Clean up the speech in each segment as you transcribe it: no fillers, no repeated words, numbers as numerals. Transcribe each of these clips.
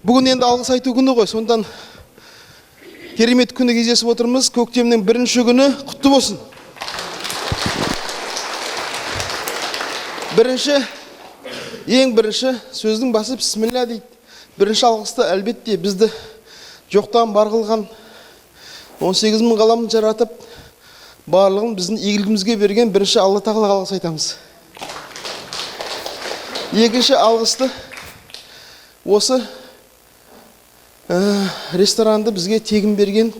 Бүгін енді алғыс айту күні ғой, сондан керемет күні кездесіп отырмыз. Көктемнің бірінші күні құтты болсын. Бірінші, ең бірінші сөздің басы бісміллә дейді. Бірінші алғысты әлбетте бізді жоқтан бар қылған 18 мың ғаламды жаратып, барлығын біздің игілігімізге берген бірінші Алла Тағалаға алғыс айтамыз. Екінші алғысты осы ресторанды бізге тегін берген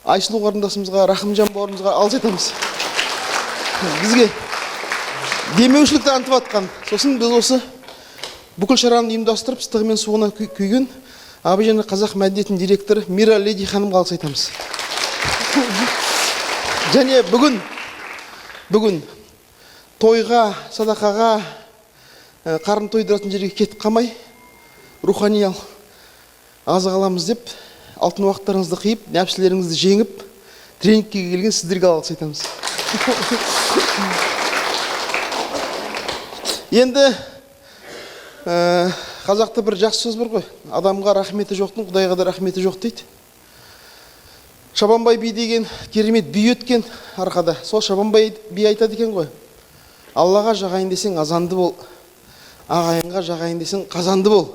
Айсұлу қарындасымызға, Рахымжан бауырымызға алғыс айтамыз. Бізге демеушілік танытып жатқан. Сосын біз осы бүкіл шараны ұйымдастырып, ыстығы мен суығына күйген Абай және қазақ мәдениетінің директоры Мира Леди ханымға алғыс айтамыз. Және бүгін тойға, садақаға, қарын тойдыратын жерге кетіп қалмай, рухани азық аламыз деп, алтын уақыттарыңызды қиып, нәпсілеріңізді жеңіп, тренингке келген сіздерге алғыс айтамыз. Енді қазақта бір жақсы сөз бар ғой, адамға рахметі жоқтың Құдайға да рахметі жоқ дейді. Шабанбай би деген керемет би өткен арқада. Сол Шабанбай би айтады екен ғой, Аллаға жағайын десең азанды бол, ағайынға жағайын десең қазанды бол,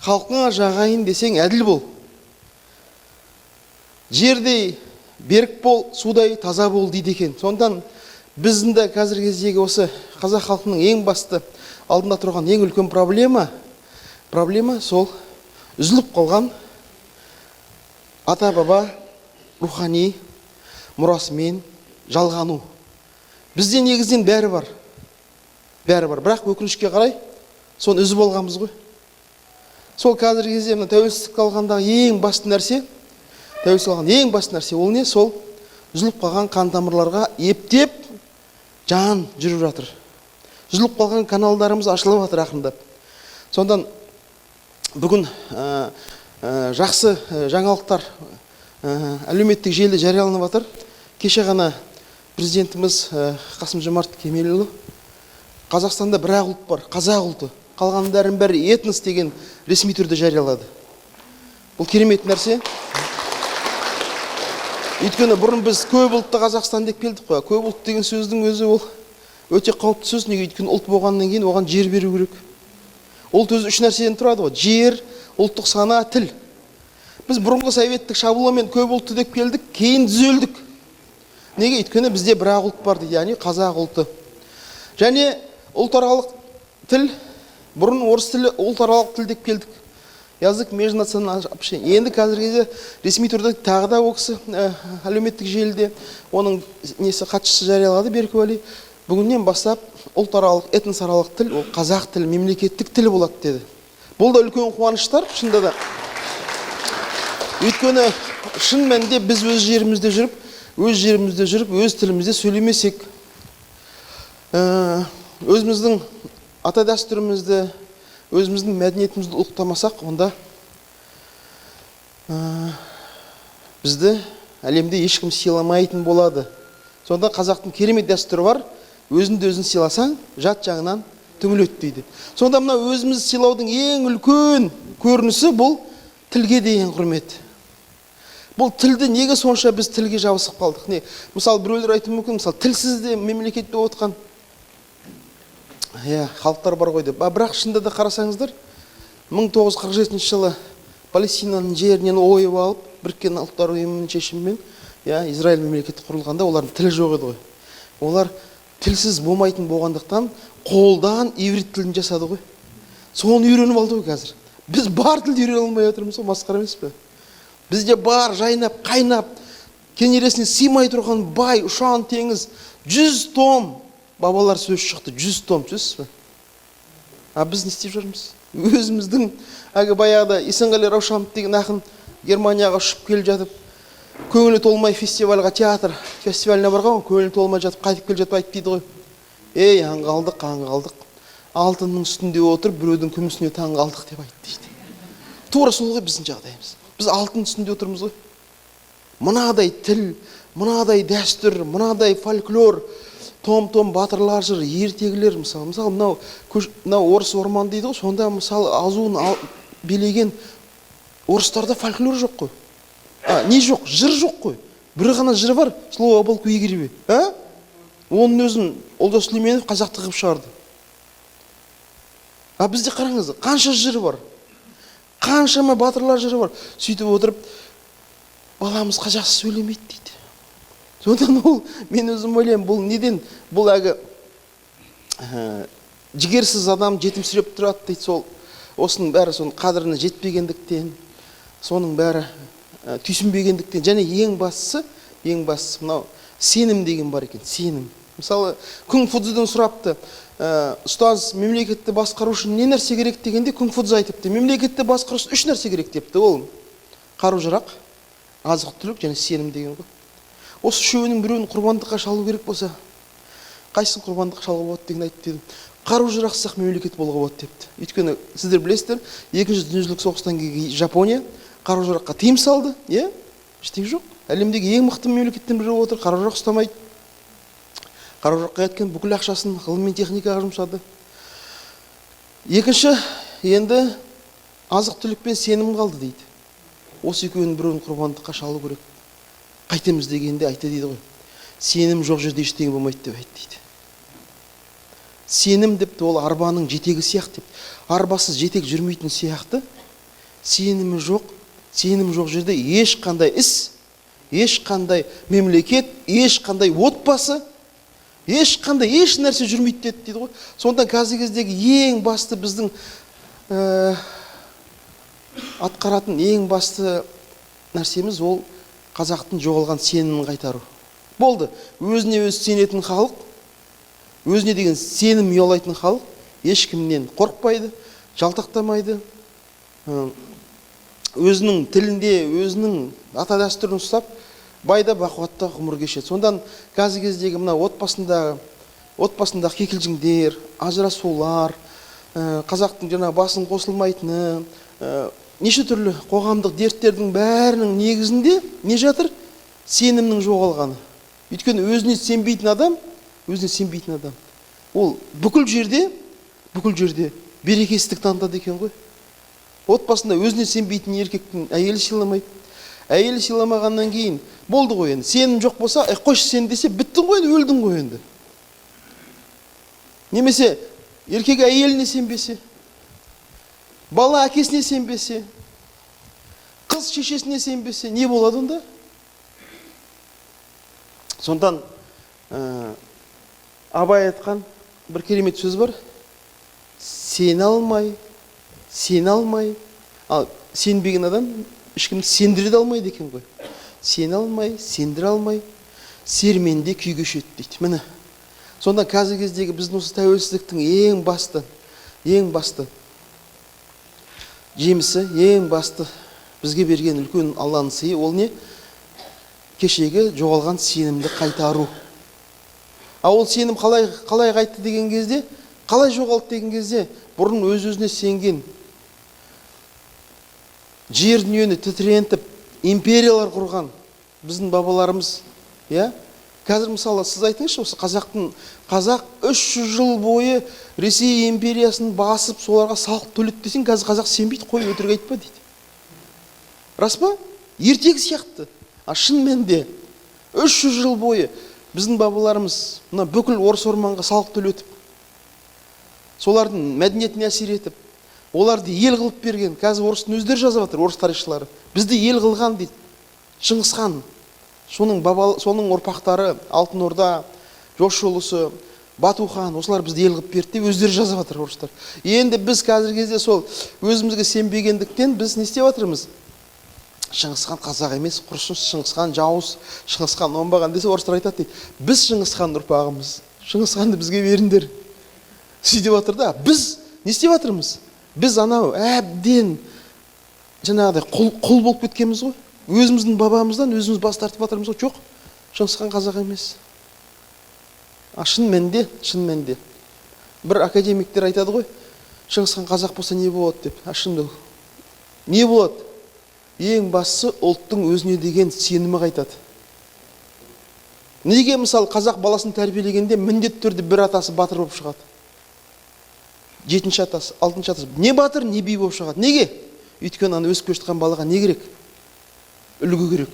халқыңа жағайын десең әділ бол, жердей берік бол, судай таза бол дейді екен. Сондықтан біздің де қазіргі кездегі осы қазақ халқының ең басты алдында тұрған ең үлкен проблема сол үзіліп қалған ата-баба рухани мұрасымен жалғану. Бізде негізінен бәрі бар, бәрі бар, бірақ өкінішке қарай соны үзіп алғанбыз ғой. Сол қазіргі кезде мына тәуелсіздік алғандағы ең басты нәрсе, тәуелсіздік алған ең басты нәрсе ол не? Сол үзіліп қалған қан тамырларға ептеп жан жүріп жатыр. Үзіліп қалған каналдарымыз ашылып жатыр ақырындап. Сондан бүгін жақсы жаңалықтар әлеуметтік желіде жарияланып жатыр. Кеше ғана президентіміз Қасым-Жомарт Кемелұлы Қазақстанда бір-ақ ұлт бар, қазақ ұлты, қалғандарының бәрі этнос деген ресми түрде жариялады. Бұл керемет нәрсе. Өйткені бұрын біз көп ұлтты Қазақстан деп келдік қой. Көп ұлт деген сөздің өзі ол өте қауіпті сөз. Неге? Өйткені ұлт болғаннан кейін оған жер беру керек. Ұлт өзі үш нәрседен тұрады ғой: жер, ұлттық сана, тіл. Біз бұрынғы советтік шаблонмен көп ұлтты деп келдік, кейін түзелдік. Неге? Өйткені бізде бір-ақ ұлт бар дейді, яғни қазақ ұлты. Және ұлтаралық тіл, бұрын орыс тілі ұлтаралық тіл деп келдік. Язык межнационального общения. Енді қазіргі кезде ресми түрде тағы да ол кісі әлеуметтік желіде оның несі хатшысы жариялады, Берікуәли. Бүгіннен бастап ұлтаралық, этносаралық тіл ол қазақ тілі, мемлекеттік тіл болады деді. Бұл да үлкен қуаныштар шынында да. Өйткені шын мәнінде біз өз жерімізде жүріп, өз жерімізде жүріп, өз тілімізде сөйлемесек, өзіміздің ата дәстүрімізді, өзіміздің мәдениетімізді ұлықтамасақ, онда бізді әлемде ешкім сыйламайтын болады. Сонда қазақтың керемет дәстүрі бар, өзіңді өзің сыйласаң, жат жағынан түңіледі дейді. Сонда мына өзімізді сыйлаудың ең үлкен көрінісі бұл тілге деген құрмет. Бұл тілді неге сонша біз тілге жабысып қалдық? Не? Мысалы, біреулер айтуы мүмкін, мысалы, тілсіз де мемлекет болып отқан халықтар бар ғой деп. Бірақ шынында да қарасаңыздар, 1947 жылы Палестинаның жерінен ойып алып, Біріккен Ұлттар Ұйымының шешімімен, Израиль мемлекеті құрылғанда олардың тілі жоқ еді ғой. Олар тілсіз болмайтын болғандықтан қолдан иврит тілін жасады ғой. Соны үйреніп алды ғой қазір. Біз бар тілді үйрене алмай отырмыз ғой, масқара емес пе? Бізде бар жайнап, қайнап, кенересіне сыймай тұрған бай, ұшан теңіз, 100 том бабалар сөз шықты, 100 том, түсінесіз бе? А біз не істеп жүрміз? Өзіміздің әлгі баяғыда Есенғали Раушанов деген ақын Германияға ұшып келе жатып, көңілі толмай фестивальға, театр фестиваліне барған ғой, көңілі толмай жатып қайтып келе жатып айтты дейді ғой. Ей, аңғалдық, аңғалдық, алтынның үстінде отырып біреудің күмісіне таң қалдық деп айтты дейді. Тура сол ғой біздің жағдайымыз. Біз алтын үстінде отырмыз ғой. Мынадай тіл, мынадай дәстүр, мынадай фольклор, том-том батырлар жыры, ертегілер, мысалы, мынау орыс орманы дейді ғой, сонда мысалы азуын билеген орыстарда фольклор жоқ қой. Не жоқ, жыр жоқ қой. Бір ғана жыр бар, «Слово о полку Игореве». А? Оның өзін Олжас Сүлейменов қазақты қылып шығарды. А бізде қараңыз, қанша жыр бар, қаншама батырлар жыры бар. Сөйтіп отырып, баламыз қазақша сөйлемейді дейді. Содан ол, мен өзім ойлаймын, бұл неден, бұл әлгі жігерсіз адам жетімсіреп тұрады дейді, сол осының бәрі соның қадіріне жетпегендіктен, соның бәрі түйсінбегендіктен, және ең бастысы, мынау сенім деген бар екен, сенім. Мысалы, Күн Фудзыдан сұрапты, ұстаз, мемлекетті басқару үшін не нәрсе керек дегенде, Күн Фудзы айтыпты, мемлекетті басқару үшін үш нәрсе керек депті. Ол қару-жарақ, азық-түлік және сенім деген ғой. Осы үшеуінің біреуін құрбандыққа шалу керек болса, қайсысын құрбандыққа шалуға болады деген айтты дедім. Қару-жарақсыз мемлекет болуға болады депті. Өйткені сіздер білесіздер, екінші дүниежүзілік соғыстан кейін Жапония қару-жараққа тыйым салды, иә? Ештеңе жоқ. Әлемдегі ең мықты мемлекеттің бірі болып отыр, қару-жарақ ұстамайды. Қару-жараққа кеткен бүкіл ақшасын ғылым мен техникаға жұмсады. Екінші, енді азық-түлік пен сенім қалды дейді. Осы екеуінің біреуін құрбандыққа шалу керек. Қайтеміз дегенде айтты дейді ғой. Сенім жоқ жерде ештеңе болмайды деп айтты дейді. Сенім депті, ол арбаның жетегі сияқты депті. Арбасыз жетек жүрмейтін сияқты. Сенімі жоқ, сенім жоқ жерде ешқандай іс, ешқандай мемлекет, ешқандай отбасы, ешқандай еш нәрсе жүрмейді деді дейді ғой. Сондықтан қазіргі кездегі ең басты біздің атқаратын ең басты нәрсеміз ол қазақтың жоғалған сенімін қайтару. Болды. Өзіне өзі сенетін халық, өзіне деген сенім ұялайтын халық ешкімнен қорықпайды, жалтақтамайды. Өзінің тілінде, өзінің ата дәстүрін ұстап, байда бақуатта ғұмыр кешеді. Сондан қазіргі кездегі мына отбасындағы кекілжіңдер, ажырасулар, қазақтың жаңа басын қосылмайтыны, неше түрлі қоғамдық дерттердің бәрінің негізінде не жатыр? Сенімнің жоғалғаны. Өйткені өзіне сенбейтін адам, өзіне сенбейтін адам. Ол бүкіл жерде берекесіздік танытады екен ғой. Отбасында өзіне сенбейтін еркектің әйелі сыйламайды. Әйелі сыйламағаннан кейін болды ғой енді. Сенім жоқ болса, қойшы сен десе, біттің ғой енді, өлдің ғой енді. Немесе еркек әйеліне сенбесе, бала әкесіне сенбесе, қыз шешесіне сенбесе, не болады онда? Сондықтан Абай айтқан бір керемет сөз бар. Сене алмай, сене алмай, ал сенбеген адам ешкімді сендіре де алмайды екен ғой. Сене алмай, сендіре алмай, серменде күй кешеді дейді. Міне. Сонда қазіргі кездегі біздің осы тәуелсіздіктің ең басты жемісі, ең басты бізге берген үлкен Алланың сыйы ол не? Кешегі жоғалған сенімді қайтару. А ол сенім қалай қайтты деген кезде, қалай жоғалды деген кезде, бұрын өз-өзіне сенген, жер дүниені тітірентіп, империялар құрған біздің бабаларымыз, иә? Қазір мысалы сіз айтыңызшы, осы қазақ 300 жыл бойы Ресей империясын басып, соларға салық төледі десең, қазір қазақ сенбейді, қой өтірік айтпа дейді. Рас па? Ертегі сияқты. А шын мәнінде 300 жыл бойы біздің бабаларымыз мына бүкіл орыс орманға салық төлетіп, солардың мәдениетіне әсер етіп, оларды ел қылып берген. Қазір орыстың өздері жазып жатыр, орыс тарихшылары. Бізді ел қылған дейді. Шыңғыс хан, соның ұрпақтары, Алтын Орда, Жошы ұлысы, Бату хан, осылар бізді ел қылып берді деп өздері жазып жатыр орыстар. Енді біз қазіргі кезде сол өзімізге сенбегендіктен біз не істеп жатырмыз? Шыңғыс хан қазақ емес, құрсын Шыңғыс хан жауыз, Шыңғыс хан оңбаған десе орыстар айтады дейді. Біз Шыңғыс хан ұрпағымыз, Шыңғыс ханды бізге беріңдер. Сөйтіп жатыр да, біз не істеп жатырмыз? Біз анау әбден жаңағыдай құл болып кеткенбіз ғой. Өзіміздің бабамыздан өзіміз бас тартып жатырмыз ғой. Жоқ, Шыңғыс хан қазақ емес. А шын мәнінде бір академиктер айтады ғой, Шыңғыс хан қазақ болса не болады деп. А шынында не болады? Ең бастысы ұлттың өзіне деген сенімі қайтады. Неге мысалы қазақ баласын тәрбиелегенде міндетті түрде бір атасы батыр болып шығады? 7-ші атасы, 6-шы атасы не батыр, не би болып шығады. Неге? Өйткені ана өсіп келе жатқан балаға не керек? Үлгі керек.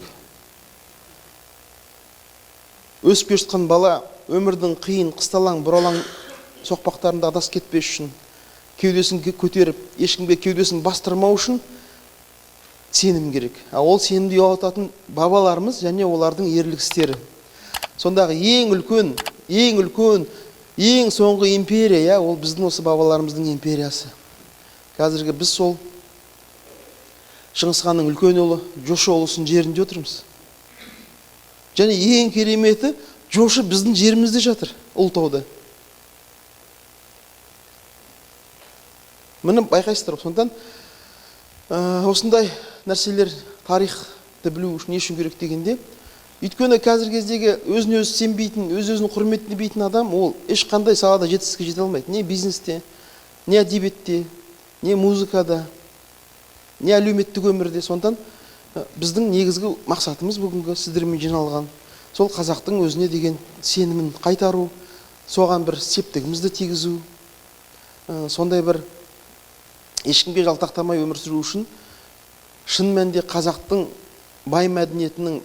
Өсіп келе жатқан бала өмірдің қиын, қысталаң, бұралаң соқпақтарында адасып кетпес үшін, кеудесін көтеріп, ешкімге кеудесін бастырмау үшін сенім керек. А ол сенімді ұялататын бабаларымыз және олардың ерлік істері. Сондағы ең үлкен, ең үлкен, ең соңғы империя, ол біздің осы бабаларымыздың империясы. Қазіргі біз сол Шыңғыс ханның үлкен ұлы Жошы ұлысының жерінде отырмыз. Және ең кереметі, Жошы біздің жерімізде жатыр, Ұлытауда. Міне байқайсыздар, сондықтан осындай нәрселер тарихты білу үшін не үшін керек дегенде, өйткені қазіргі кездегі өзін өзі сенбейтін, өз өзін құрметтемейтін адам ол ешқандай салада жетістікке жете алмайды. Не бизнесте, не әдебиетте, не музыкада, не әлеуметтік өмірде. Сондықтан біздің негізгі мақсатымыз бүгінгі сіздермен жиналған сол қазақтың өзіне деген сенімін қайтару, соған бір септігімізді тигізу, сондай бір ешкімге жалтақтамай өмір сүру үшін шын мәнінде қазақтың бай мәдениетінің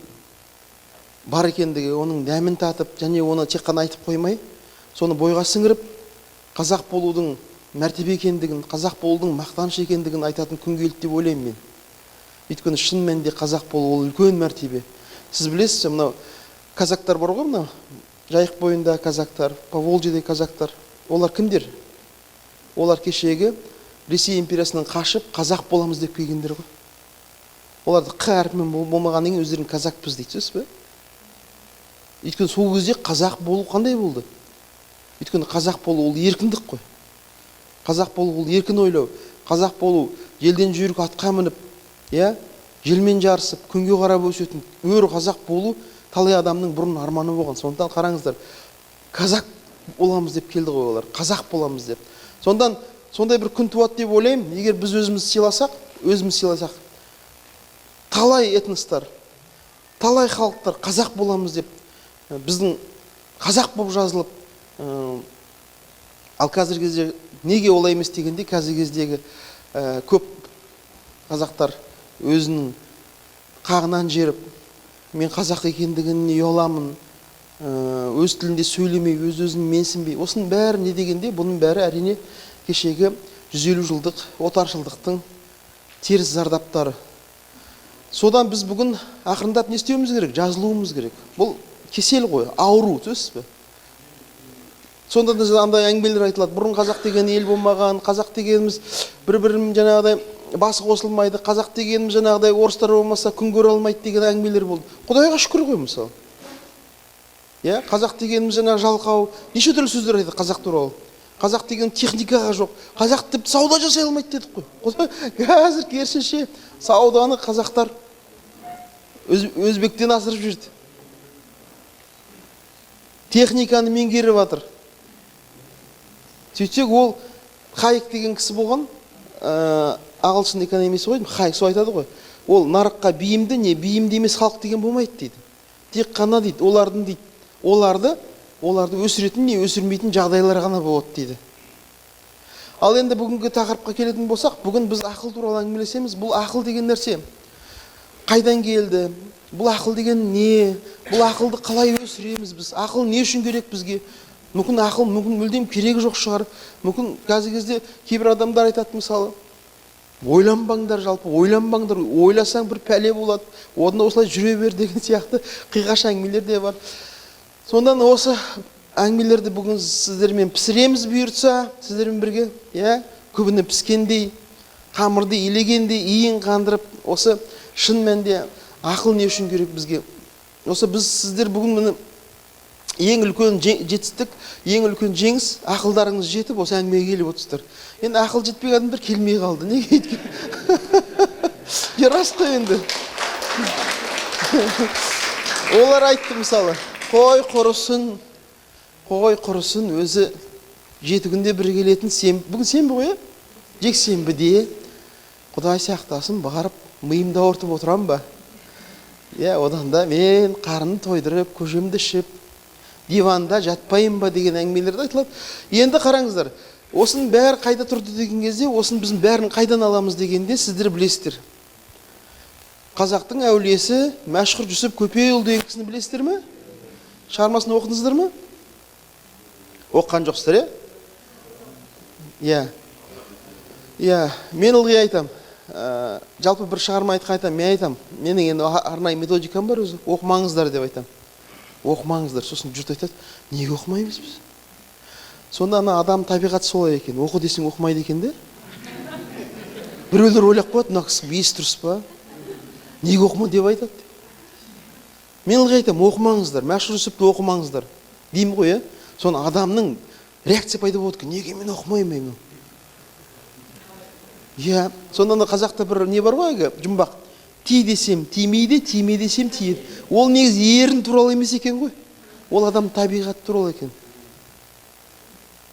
бар екендігі, оның дәмін татып және оны тек қана айтып қоймай, соны бойға сіңіріп, қазақ болудың мәртебе екендігін, қазақ болудың мақтаныш екендігін айтатын күн келді деп ойлаймын мен. Өйткені шын мәнінде қазақ болу ол үлкен мәртебе. Сіз білесіз, мынау казактар бар ғой, мынау Жайық бойында казактар, Поволжьеде казактар. Олар кімдер? Олар кешегі Ресей империясынан қашып, қазақ боламыз деп келгендер ғой. Оларды Қ әрпімен болмағаннан кейін өздерін казакпыз дейді, түсінесіз бе? Өйткені сол кезде қазақ болу қандай болды? Өйткені қазақ болу ол еркіндік қой. Қазақ болу ол еркін ойлау. Қазақ болу желден жүйрік атқа мініп, желмен жарысып, күнге қарап өсетін өр қазақ болу талай адамның бұрын арманы болған. Сондықтан қараңыздар, қазақ боламыз деп келді ғой олар, қазақ боламыз деп. Сондан сондай бір күн туады деп ойлаймын, егер біз өзіміз сыйласақ, өзіміз сыйласақ, талай этностар, талай халықтар қазақ боламыз деп, біздің қазақ болып жазылып, ал қазіргі кезде неге олай емес дегенде, қазіргі кездегі көп қазақтар өзінің қағынан жеріп, мен қазақ екендігін ұяламын, өз тілінде сөйлемей, өз өзін менсінбей, осының бәрі не дегенде, бұның бәрі әрине кешегі 150 жылдық отаршылдықтың теріс зардаптары. Содан біз бүгін ақырындап не істеуіміз керек? Жазылуымыз керек. Бұл кесел ғой, ауру, түсінесіз бе? Сонда да андай әңгімелер айтылады. Бұрын қазақ деген ел болмаған, қазақ дегеніміз бір-бірін жаңағыдай басы қосылмайды, қазақ дегеніміз жаңағыдай орыстар болмаса күн көре алмайды деген әңгімелер болды. Құдайға шүкір ғой мысалы. Қазақ дегеніміз жаңағы жалқау, неше түрлі сөздер айтады қазақ туралы. Қазақ деген техникаға жоқ, қазақ тіпті сауда жасай алмайды дедік қой. Құдай, қазір керісінше сауданы қазақтар өзбектен асырып жүрді. Техниканы меңгеріп жатыр. Сөйтсек ол Хайек деген кісі болған, ағылшын экономисі ғой, Хайек сол айтады ғой. Ол нарыққа бейімді, не бейімді емес халық деген болмайды дейді. Тек қана дейді, олардың дейді, оларды өсіретін не өсірмейтін жағдайлар ғана болады дейді. Ал енді бүгінгі тақырыпқа келетін болсақ, бүгін біз ақыл туралы әңгімелесеміз. Бұл ақыл деген нәрсе қайдан келді? Бұл ақыл деген не? Бұл ақылды қалай өсіреміз біз? Ақыл не үшін керек бізге? Мүмкін ақыл, мүмкін мүлдем керегі жоқ шығар. Мүмкін қазіргі кезде кейбір адамдар айтады мысалы, ойланбаңдар жалпы, ойланбаңдар, ойласаң бір пәле болады, одан осылай жүре бер деген сияқты қиғаш әңгімелер де бар. Сондан осы әңгімелерді бүгін сіздермен пісіреміз бұйыртса, сіздермен бірге, күбіні піскендей, қамырды илегендей, иін қандырып, осы шын мәнінде ақыл не үшін керек бізге? Осы біз сіздер бүгін міне ең үлкен жетістік, ең үлкен жеңіс, ақылдарыңыз жетіп, осы әңгімеге келіп отырсыздар. Енді ақыл жетпеген адамдар келмей қалды. Неге өйткені? Рас қой енді. Олар айтты мысалы, қой құрысын, қой құрысын, өзі 7 күнде бір келетін сенбі, бүгін сенбі ғой, Жексенбіде Құдай сақтасын, барып миымды ауыртып отырам ба? Одан да мен қарнымды тойдырып, көжемді ішіп, диванда жатпайын ба деген әңгімелер де айтылады. Енді қараңыздар, Осының бәрі қайда тұрды деген кезде, осының біздің бәрін қайдан аламыз дегенде, сіздер білесіздер. Қазақтың әулиесі Мәшһүр Жүсіп Көпейұлы деген кісіні білесіздер ме? Шығармасын оқыдыңыздар ма? Оқыған жоқсыздар, иә? Иә. Иә, мен ылғи айтам. Жалпы бір шығарма айтқан айтам, мен айтам. Менің енді арнайы методикам бар өзі. Оқымаңыздар деп айтам. Оқымаңыздар. Сосын жұрт айтады, неге оқымаймыз біз? Сонда ана адам табиғаты солай екен. Оқы десең оқымайды екен де. Біреулер ойлап қояды, мына кісі есі дұрыс па? Неге оқыма деп айтады. Мен ылғи айтамын, оқымаңыздар, Мәшһүр Жүсіпті оқымаңыздар деймін ғой, иә? Соны адамның реакция пайда болады екен, неге мен оқымаймын мен? Иә, сонда ана қазақта бір не бар ғой, әлгі жұмбақ. Ти десем тимейді, тиме десем тиеді. Ол негізі ерін туралы емес екен ғой. Ол адам табиғаты туралы екен.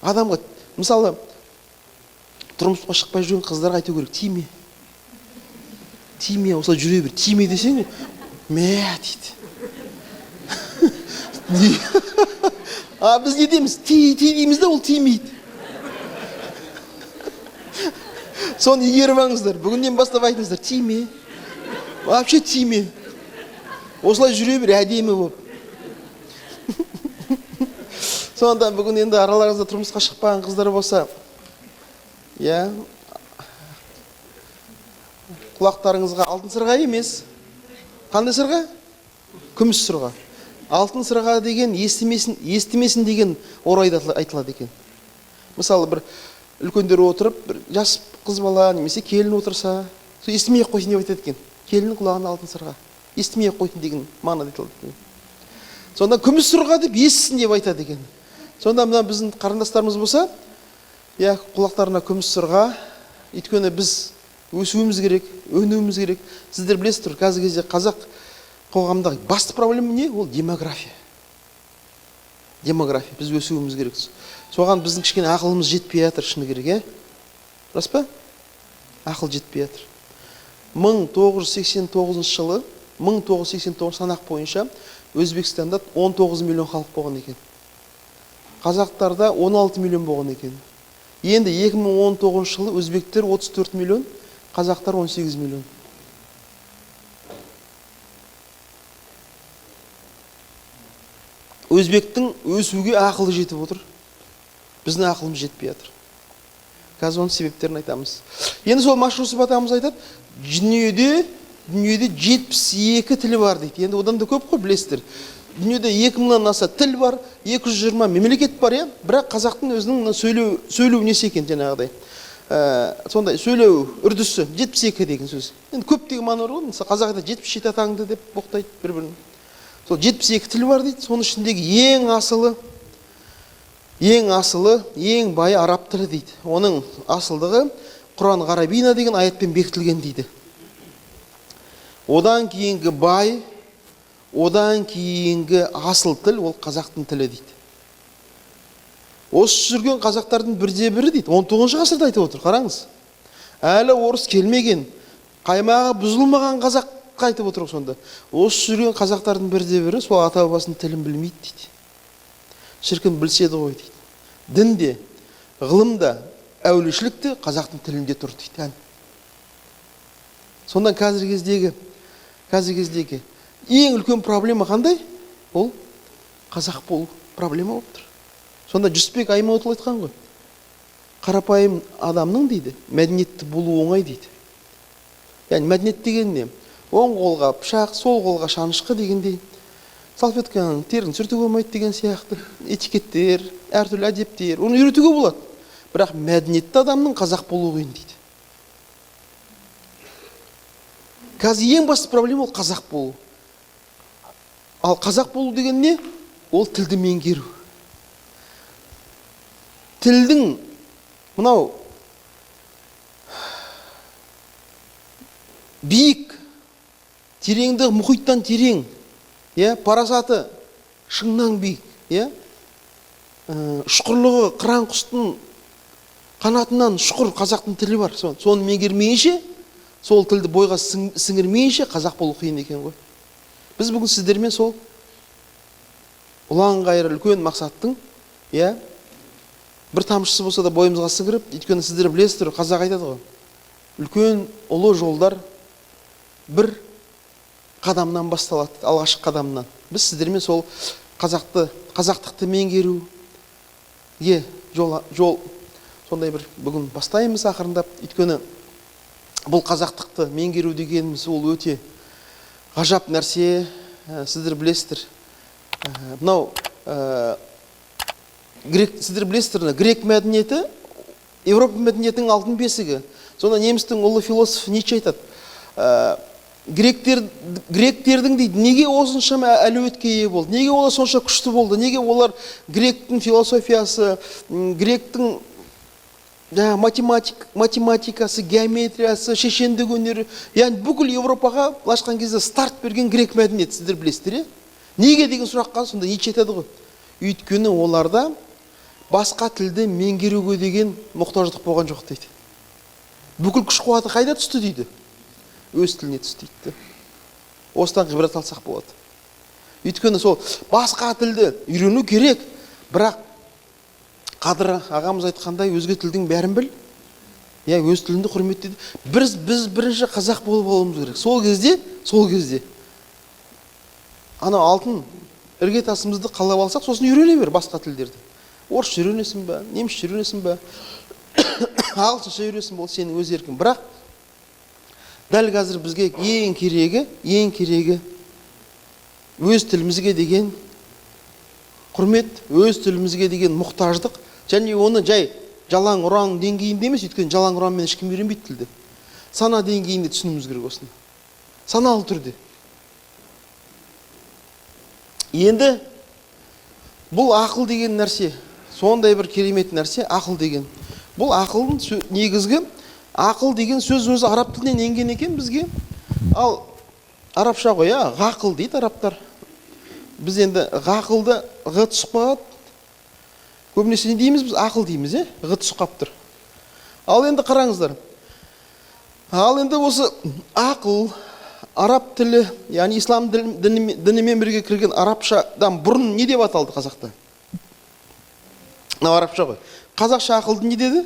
Адамға, мысалы, тұрмысқа шықпай жүрген қыздарға айту керек, тиме. Тиме, осылай жүре бер, тиме десең, мә дейді. А біз не дейміз? Ти, ти дейміз де, ол тимейді. Соны игеріп алыңыздар. Бүгіннен бастап айтыңыздар, тиме. Вообще тиме. Осылай жүре бер, әдемі болып. Сонда бүгін енді араларыңызда тұрмысқа шықпаған қыздар болса, иә, құлақтарыңызға алтын сырға емес. Қандай сырға? Күміс сырға. Алтын сырға деген естімесін, естімесін деген орайда айтылады екен. Мысалы, бір үлкендер отырып, бір жас қыз бала немесе келін отырса, сол естімей ақ қойсын деп айтады екен. Келіннің құлағына алтын сырға. Естімей ақ қойсын деген мағынада айтылады екен. Сонда күміс сырға деп естісін деп айтады екен. Сонда мына біздің қарындастарымыз болса, иә, құлақтарына күміс сырға, өйткені біз өсуіміз керек, өнуіміз керек. Сіздер білесіздер, қазіргі кезде қазақ қоғамдағы басты проблема не? Ол демография. Демография. Біз өсуіміз керек. Соған біздің кішкене ақылымыз жетпей жатыр, шыны керек, иә? Рас па? Ақыл жетпей жатыр. 1989 жылы, 1989 санақ бойынша Өзбекстанда 19 миллион халық болған екен. Қазақтарда 16 миллион болған екен. Енді 2019 жылы өзбектер 34 миллион, қазақтар 18 миллион. Өзбектің өсуге ақылы жетіп отыр. Біздің ақылымыз жетпей жатыр. Қазір оның себептерін айтамыз. Енді сол Мәшһүр Жүсіп атамыз айтады, дүниеде 72 тілі бар дейді. Енді одан да көп қой, білесіздер. Дүниеде 2000-нан аса тіл бар, 220 мемлекет бар, иә? Бірақ қазақтың өзінің мына сөйлеу несі екен жаңағыдай. Сондай сөйлеу үрдісі 72 деген сөз. Енді көп деген мағына бар ғой. Мысалы, қазақ айтады, 77 атаңды деп боқтайды бір-бірін. Сол 72 тіл бар дейді. Соның ішіндегі ең асылы, ең асылы, ең байы араб тілі дейді. Оның асылдығы Құран Ғарабина деген аятпен бекітілген дейді. Одан кейінгі бай, одан кейінгі асыл тіл ол қазақтың тілі дейді. Осы жүрген қазақтардың бірде бірі дейді. 19 ғасырда айтып отыр, қараңыз. Әлі орыс келмеген, қаймағы бұзылмаған қазаққа айтып отыр сонда. Осы жүрген қазақтардың бірде бірі сол ата-бабасының тілін білмейді дейді. Шіркін білсе еді ғой дейді. Дін де, ғылым да, әулиешілік те қазақтың тілінде тұр дейді. Сондан қазіргі кездегі ең үлкен проблема қандай? Ол қазақ болу проблема болып тұр. Сонда Жүсіпбек Аймауытұлы айтқан ғой. Қарапайым адамның дейді, мәдениетті болу оңай дейді. Яғни мәдениет деген не? Оң қолға пышақ, сол қолға шанышқы дегендей. Салфетканың терін сүртуге болмайды деген сияқты этикеттер, әртүрлі әдептер, оны үйретуге болады. Бірақ мәдениетті адамның қазақ болуы қиын дейді. Қазір ең басты проблема ол қазақ болу. Ал қазақ болу деген не? Ол тілді меңгеру. Тілдің мынау биік, тереңдігі мұхиттан терең, иә, парасаты шыңнан биік, иә, ұшқырлығы қыран құстың қанатынан ұшқыр қазақтың тілі бар. Соны меңгермейінше, сол тілді бойға сіңірмейінше қазақ болу қиын екен ғой. Біз бүгін сіздермен сол ұлан-ғайыр үлкен мақсаттың, иә, Бір тамшысы болса да бойымызға сіңіріп, өйткені сіздер білесіздер, қазақ айтады ғой, үлкен ұлы жолдар бір қадамнан басталады, алғашқы қадамнан. Біз сіздермен сол қазақтықты меңгеруге жол сондай бір бүгін бастаймыз ақырындап. Өйткені бұл қазақтықты меңгеру дегеніміз ол өте ғажап нәрсе. Сіздер білесіздер. Мынау, грек, сіздер білесіздер, грек мәдениеті Европа мәдениетінің алтын бесігі. Сонда немістің ұлы философы Ницше айтады, гректердің дейді, неге осыншама әлеуетке ие болды, неге олар сонша күшті болды, неге олар гректің философиясы, гректің жаңа математикасы, геометриясы, шешендік өнері, яғни бүкіл Европаға былайша айтқан кезде старт берген грек мәдениеті, сіздер білесіздер, иә? Неге деген сұраққа сонда Ницше айтады ғой, өйткені оларда басқа тілді меңгеруге деген мұқтаждық болған жоқ дейді. Бүкіл күш қуаты қайда түсті дейді? Өз тіліне түсті дейді. Осыдан ғибрат алсақ болады. Өйткені сол басқа тілді үйрену керек, бірақ Қадыр ағамыз айтқандай өзге тілдің бәрін біл, иә, өз тіліңді құрметтейді. Біз бірінші қазақ болып алуымыз керек. Сол кезде анау алтын іргетасымызды қалап алсақ, сосын үйрене бер басқа тілдерді. Орысша үйренесің бе, немісше үйренесің бе, ағылшынша үйренесің бе, ол сенің өз еркің. Бірақ дәл қазір бізге ең керегі өз тілімізге деген құрмет, өз тілімізге деген мұқтаждық, және оны жай жалаң ұран деңгейінде емес, өйткені жалаң ұранмен ешкім үйренбейді тілді. Сана деңгейінде түсінуіміз керек осыны. Саналы түрде. Енді бұл ақыл деген нәрсе, сондай бір керемет нәрсе ақыл деген. Бұл ақылдың негізгі ақыл деген сөз өзі араб тілінен енген екен бізге. Ал арабша ғой, иә, ғақыл дейді арабтар. Біз енді ғақылды ғы түсіп қалады. Көбінесе не дейміз біз? Ақыл дейміз, иә? Ғы түсіп қалып тұр. Ал енді қараңыздар. Ал енді осы ақыл араб тілі, яғни ислам дінімен бірге кірген арабшадан бұрын не деп аталды қазақта? Мынау арабша ғой. Қазақша ақылды не деді?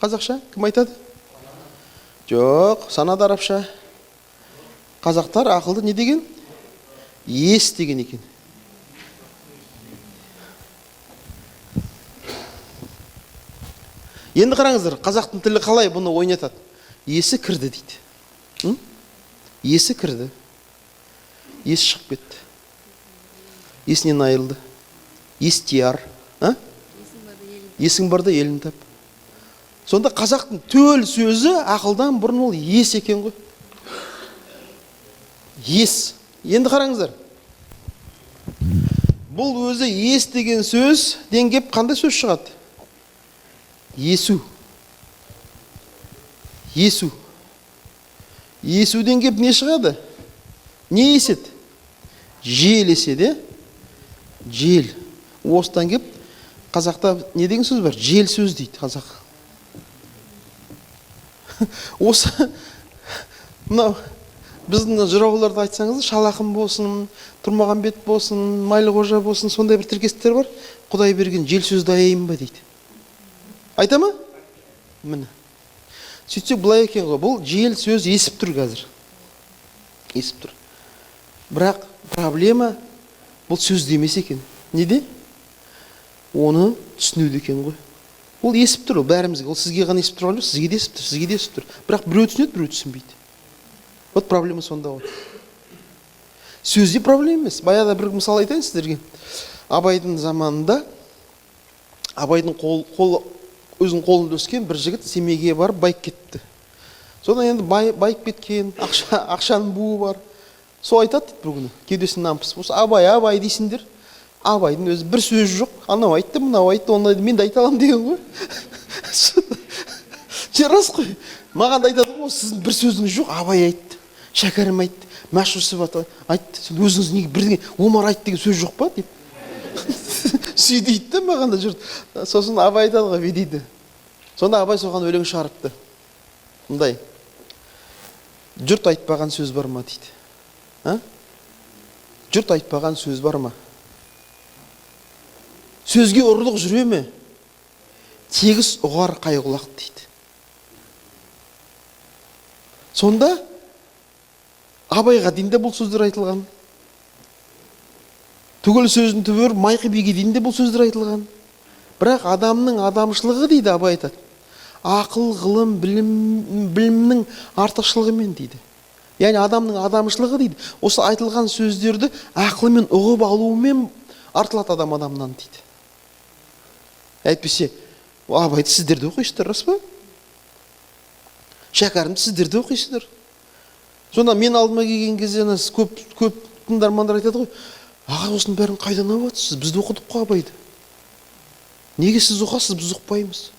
Қазақша кім айтады? Жоқ, санады арабша. Қазақтар ақылды не деген? Ес деген екен. Енді қараңыздар, қазақтың тілі қалай бұны ойнатады? Есі кірді дейді. Есі кірді. Есі шығып кетті. Есінен айырылды. Естияр. А? Есің барда елін тап. Сонда қазақтың төл сөзі ақылдан бұрын ол ес екен ғой. Ес. Енді қараңыздар. Бұл өзі ес деген сөзден кеп қандай сөз шығады? Есу. Есу. Есуден кеп не шығады? Не еседі? Жел еседі, е? Жел. Осыдан кеп қазақта не деген сөз бар? Жел сөз дейді қазақ. Осы мынау біздің жырауларды айтсаңыз, Шал ақын болсын, Тұрмағамбет болсын, Майлықожа болсын, сондай бір тіркестер бар. Құдай берген жел сөзді аяйын ба дейді. Айта ма? Міне. Сөйтсек былай екен ғой, бұл жел сөз есіп тұр қазір. Есіп тұр. Бірақ проблема бұл сөзде емес екен. Неде? Оны түсінуде екен ғой. Ол есіп тұр, ол бәрімізге. Ол сізге ғана есіп тұрған жоқ, сізге де есіп тұр, сізге де есіп тұр. Бірақ біреу түсінеді, біреу түсінбейді. Вот проблема сонда ғой. Сөзде проблема емес. Баяғыда бір мысал айтайын сіздерге. Абайдың заманында, Абайдың өзінің қолында өскен бір жігіт Семейге барып байып кетті. Содан енді байып кеткен, ақшаның буы бар. Сол айтады дейді бір күні, кеудесінен нан пісіп. Осы Абай, Абай дейсіңдер. Абайдың өзі бір сөзі жоқ. Анау айтты, мынау айтты, оны мен де айта аламын деген ғой. Же рас қой. Маған да айтады ғой, сіздің бір сөзіңіз жоқ, Абай айтты, Шәкәрім айтты, Мәшһүр Жүсіп айтты. Сен өзіңіз неге бірдеңе Омар айтты деген сөз жоқ па деп. Сүйдейді де маған да жұрт. Сосын Абай айтады ғой, бүй дейді. Сонда Абай соған өлең шығарыпты. Мындай. Жұрт айтпаған сөз бар ма дейді. А? Жұрт айтпаған сөз бар ма? Сөзге ұрлық жүре ме? Тегіс ұғар қай құлақ дейді. Сонда Абайға дейін де бұл сөздер айтылған. Түгел сөзін түбір Майқы биге дейін де бұл сөздер айтылған. Бірақ адамның адамшылығы дейді, Абай айтады, ақыл, ғылым, білімнің артықшылығымен дейді. Яғни адамның адамшылығы дейді, осы айтылған сөздерді ақылмен ұғып алуымен артылады адам адамнан дейді. Әйтпесе, Абайды сіздер де оқисыздар, рас па? Шәкәрімді сіздер де оқисыздар. Сонда мен алдыма келген кезде көп тыңдармандар айтады ғой, аға, осының бәрін қайдан алып жатырсыз? Біз де оқыдық қой Абайды. Неге сіз ұғасыз, біз ұқпаймыз?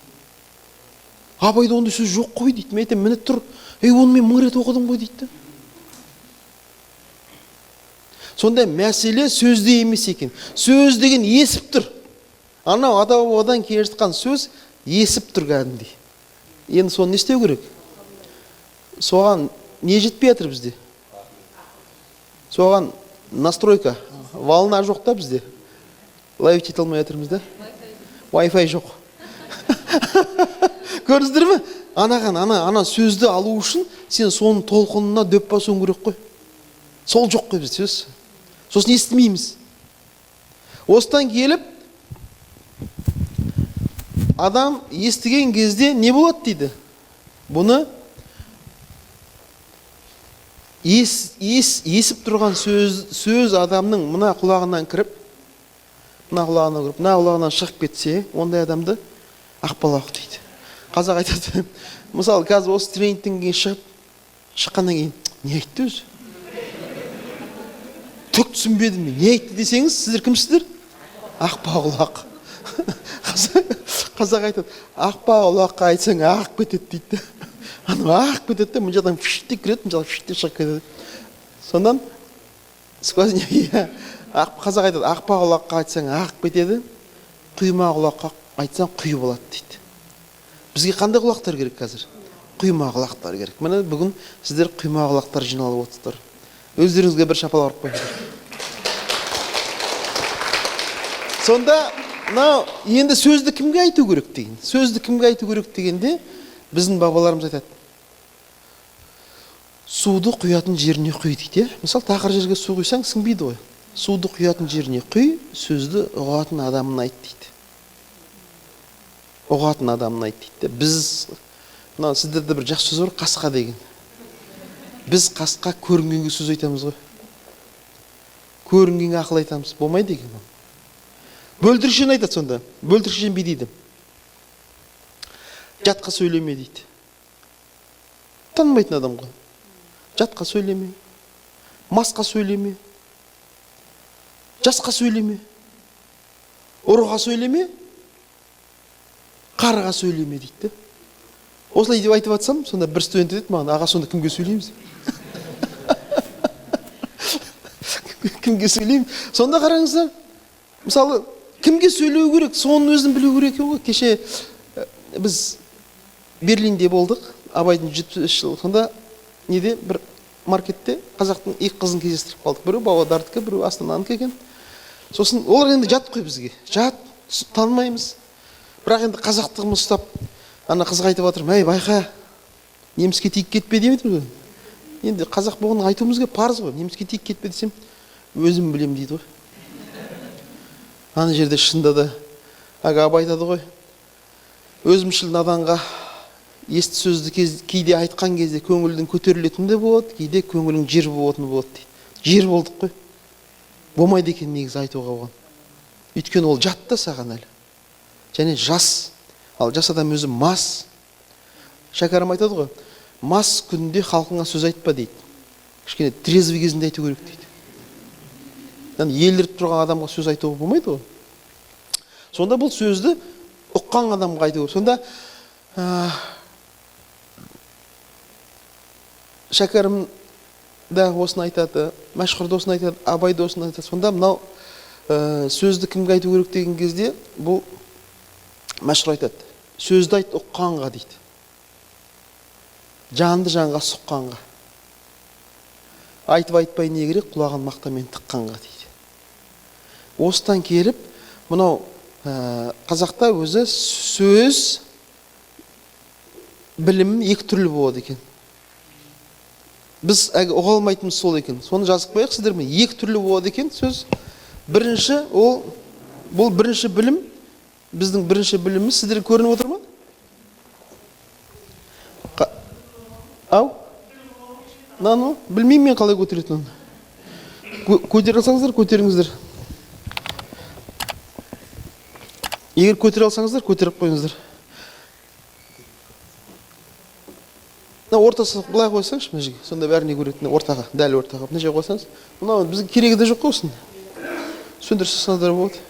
Абайда ондай сөз жоқ қой дейді. Мен айтамын, міне тұр. Ей, оны мен 1000 рет оқыдым ғой дейді. Сонда мәселе сөзде емес екен. Сөз деген есіп тұр. Анау ата-бабадан келе жатқан сөз есіп тұр кәдімгідей. Енді соны не істеу керек? Соған не жетпей жатыр бізде? Соған настройка, волна жоқ та бізде. Ловить ете алмай жатырмыз да? Wi-Fi жоқ. Көрдіңіздер ме? Анаған, ана сөзді алу үшін сен соның толқынына дөп басуың керек қой. Сол жоқ қой бізде сөз. Сосын естімейміз. Осыдан келіп адам естіген кезде не болады дейді? Бұны есіп тұрған сөз адамның мына құлағынан кіріп, мына құлағынан кіріп, мына құлағынан шығып кетсе, ондай адамды ақбалақ дейді. Қазақ айтады, мысалы, қазір осы тренингтен кейін шыққаннан кейін не айтты өзі? Түк түсінбедім мен. Не айтты десеңіз, сіздер кімсіздер? Ақпа құлақ. Қазақ айтады, ақпа құлаққа айтсаң ағып кетеді дейді. Анау ағып кетеді де, мына жақтан фш деп кіреді, мына жақтан фш деп шығып кетеді. Сондан сквозняк, иә. Қазақ айтады, ақпа құлаққа айтсаң ағып кетеді, құйма құлаққа айтсаң құйып алады дейді. Бізге қандай құлақтар керек қазір? Құйма құлақтар керек. Міне бүгін сіздер құйма құлақтар жиналып отырсыздар. Өздеріңізге бір шапалақ ұрып қойыңыздар. Сонда мынау енді сөзді кімге айту керек деген? Сөзді кімге айту керек дегенде біздің бабаларымыз айтады. Суды құятын жеріне құй дейді, иә? Мысалы, тақыр жерге су құйсаң сіңбейді ғой. Суды құятын жеріне құй, сөзді ұғатын адамын айт дейді. Ұғатын адамын айт дейді. Біз, мынау сіздерде бір жақсы сөз бар, қасқа деген. Біз қасқа көрінгенге сөз айтамыз ғой. Көрінгенге ақыл айтамыз. Болмайды екен ол. Бөлтіршен айтады сонда. Бөлтіршен би дейді. Жатқа сөйлеме дейді. Танымайтын адам ғой. Жатқа сөйлеме, масқа сөйлеме, жасқа сөйлеме, ұрыға сөйлеме, қарыға сөйлеме дейді. Осылай деп айтып жатсам, сонда бір студент айтады маған, аға, сонда кімге сөйлейміз? Кімге сөйлеймін? Сонда қараңыздар, мысалы, кімге сөйлеу керек, соның өзін білу керек екен ғой. Кеше біз Берлинде болдық, Абайдың 75 жылы. Сонда неде бір маркетте қазақтың екі қызын кездестіріп қалдық. Біреу Павлодардікі, біреу Астананікі екен. Сосын олар енді жат қой бізге. Жат, танымаймыз. Бірақ енді қазақтығымыз ұстап, ана қызға айтып жатырмын, әй, байқа, неміске тиіп кетпе деп айтып жатырмын. Енді қазақ болғанын айтуымызға парыз ғой. Неміске тиіп кетпе десем, өзім білемін дейді ғой. Ана жерде шынында да, әлгі Абай айтады ғой, өзімшіл наданға есті сөзді кейде айтқан кезде көңілдің көтерілетіні де болады, кейде көңілің жер болатыны болады дейді. Жер болдық қой. Болмайды екен негізі айтуға оған. Өйткені ол жат та саған әлі. Және жас. Ал жас адам өзі мас. Шәкәрім айтады ғой, мас күнде халқыңа сөз айтпа дейді. Кішкене трезвый кезінде айту керек дейді. Яғни еліріп тұрған адамға сөз айтуға болмайды ғой. Сонда бұл сөзді ұққан адамға айту керек. Сонда Шәкәрім да осыны айтады, Мәшһүр да осыны айтады, Абай да осыны айтады. Сонда мынау сөзді кімге айту керек деген кезде бұл Мәшһүр айтады. Сөзді айт ұққанға дейді. Жанды жанға сұққанға. Айтып айтпай не керек, құлағын мақтамен тыққанға дейді. Осыдан келіп, мынау Қазақта өзі сөз білім екі түрлі болады екен. Біз әлгі ұға алмайтынымыз сол екен. Соны жазып қояйық сіздермен. Екі түрлі болады екен сөз. Бірінші ол, бұл бірінші білім, біздің бірінші біліміміз, сіздерге көрініп отыр ма? Ау? Мынаны білмеймін мен қалай көтеретінін. Көтере алсаңыздар, көтеріңіздер. Егер көтере алсаңыздар, көтеріп қойыңыздар. Мына ортасы былай қойсаңызшы, мына жерге. Сонда бәріне көретін, ортаға, дәл ортаға. Мына жерге қойсаңыз, мынау бізге керегі де жоқ қой осының. Сөндіріп салсаңыздар болады.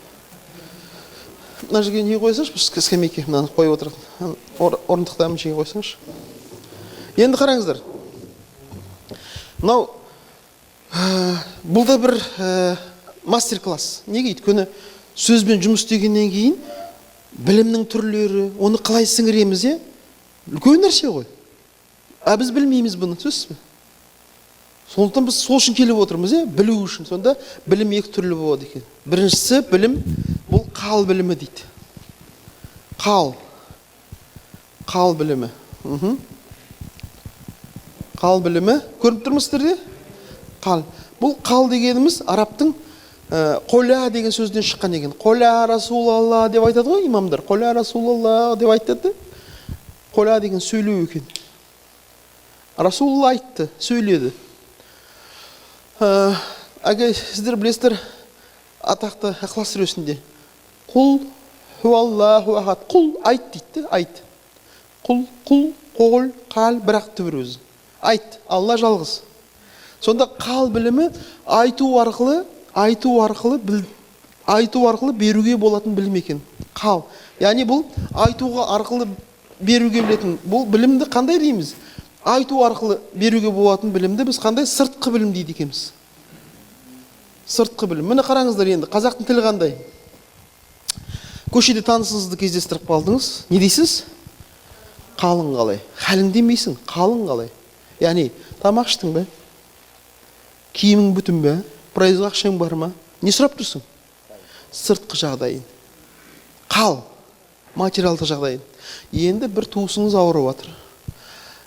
Мына жерге не қойсаңызшы, бір скамейке мынаны қойып отыратын. Орындықты мына жерге қойсаңызшы. Енді қараңыздар. Мынау, бұл да бір мастер-класс. Неге? Өйткені сөзбен жұмыс істегеннен кейін білімнің түрлері, оны қалай сіңіреміз, е? Үлкен нәрсе ғой. А біз білмейміз бұны, түсінесіз бе? Сондықтан біз сол үшін келіп отырмыз, е? Білу үшін. Сонда білім екі түрлі болады екен. Біріншісі білім, бұл қал білімі дейді. Қал. Қал білімі. Қал білімі. Көріп тұрмыз сіздерде? Қал. Бұл қал дегеніміз арабтың қола деген сөзден шыққан екен. Қола Расулалла деп айтады ғой имамдар. Қола Расулалла деп айтады. Қола деген сөйлеу екен. Расулалла айтты, сөйледі. Әге, сіздер білесіздер, атақты Ықылас сүресінде Құл хуаллаху ахад. Құл айт дейді, айт. Құл, құл, қол, қал, бірақ түбір өзі. Айт, Алла жалғыз. Сонда қал білімі айту арқылы, айту арқылы біл, айту арқылы беруге болатын білім екен. Қал. Яғни бұл айтуға арқылы беруге білетін. Бұл білімді қандай дейміз? Айту арқылы беруге болатын білімді біз қандай сыртқы білім дейді екенбіз. Сыртқы білім. Міне қараңыздар енді, қазақтың тілі қандай? Көшеде танысыңызды кездестіріп қалдыңыз. Не дейсіз? Қалың қалай? Халің демейсің, қалың қалай? Яғни тамақ іштің бе? Киімің бүтін бе? Проездға ақшаң бар ма? Не сұрап тұрсың? Сыртқы жағдайын. Қал, материалдық жағдайын. Енді бір туысыңыз ауырып жатыр.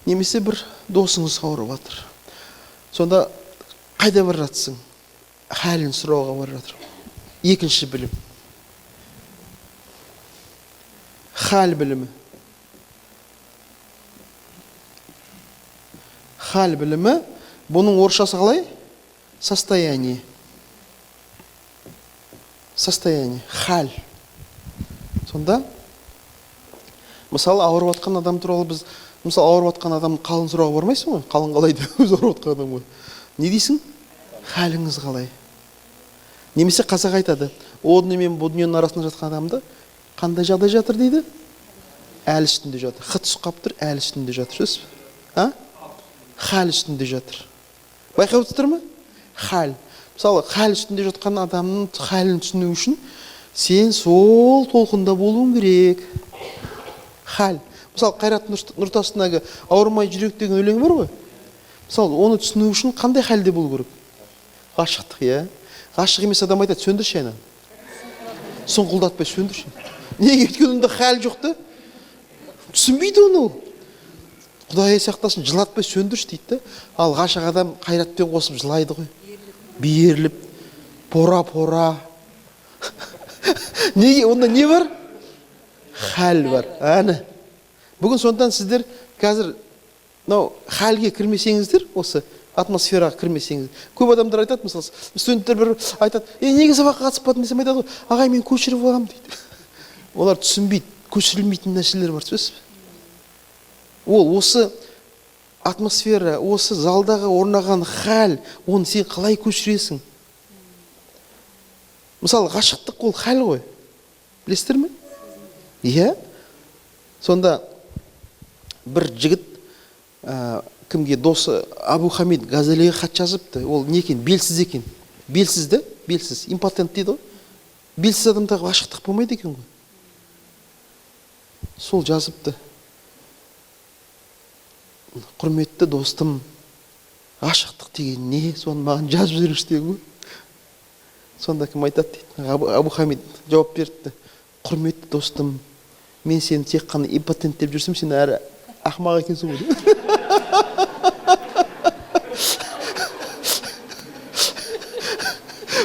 Немесе бір досыңыз ауырып жатыр. Сонда қайда бара жатсың? Халін сұрауға бара жатыр. Екінші білім. Хал білімі. Хал білімі, бұның орысшасы қалай? Состояние. Состояние. Хал. Сонда, мысалы, ауырып жатқан адам туралы біз, мысалы, ауырып жатқан адам қалын сұрауға бармайсың ғой? Қалың қалай деп өзі ауырып жатқан адам ғой. Не дейсің? Халіңіз қалай? Немесе қазақ айтады, о дүние мен бұ дүниенің арасында жатқан адамды қандай жағдай жатыр дейді? Әл үстінде жатыр. Хыт түсіп қалып тұр, әл үстінде жатыр. Сөз бе? А? Хал үстінде жатыр. Байқап отырсыздар ма? Хал. Мысалы, хал үстінде жатқан адамның халін түсіну үшін сен сол толқында болуың керек. Хал. Мысалы, Қайрат Нұртастың әлгі ауырмай жүрек деген өлеңі бар ғой. Мысалы, оны түсіну үшін қандай халде болу керек? Ғашықтық, иә? Ғашық емес адам айтады, сөндірші ананы. Сұңқылдатпай сөндірші. Неге? Өйткені онда хал жоқ та. Түсінбейді оны ол. Құдай сақтасын, жылатпай сөндірші дейді да. Ал ғашық адам қайратпен қосып жылайды ғой. Беріліп, пора-пора. Неге? Онда не бар? Хал бар. Әні. Бүгін сондықтан сіздер қазір мынау халге кірмесеңіздер, осы атмосфераға кірмесеңіз. Көп адамдар айтады, мысалы, студенттер бір айтады, неге сабаққа қатыспадың десем айтады ғой, ағай, мен көшіріп аламын дейді. Олар түсінбейді, көшірілмейтін нәрселер бар, түсінесіз бе? Ол осы атмосфера, осы залдағы орнаған хал, оны сен қалай көшіресің? Мысалы, ғашықтық ол хал ғой. Білесіздер ме? Иә. Сонда бір жігіт, кімге досы Абу Хамид Газалиге хат жазыпты. Ол не екен? Белсіз екен. Белсіз де? Белсіз. Импотент дейді ғой. Белсіз адамдағы ғашықтық болмайды екен ғой. Сол жазыпты. Құрметті достым, ғашықтық деген не? Соны маған жазып жіберіңізші деген ғой. Сонда кім айтады дейді? Абу Хамид жауап беріпті. Құрметті достым, мен сені тек қана импотент деп жүрсем, сен әрі ақымақ екенсің ғой.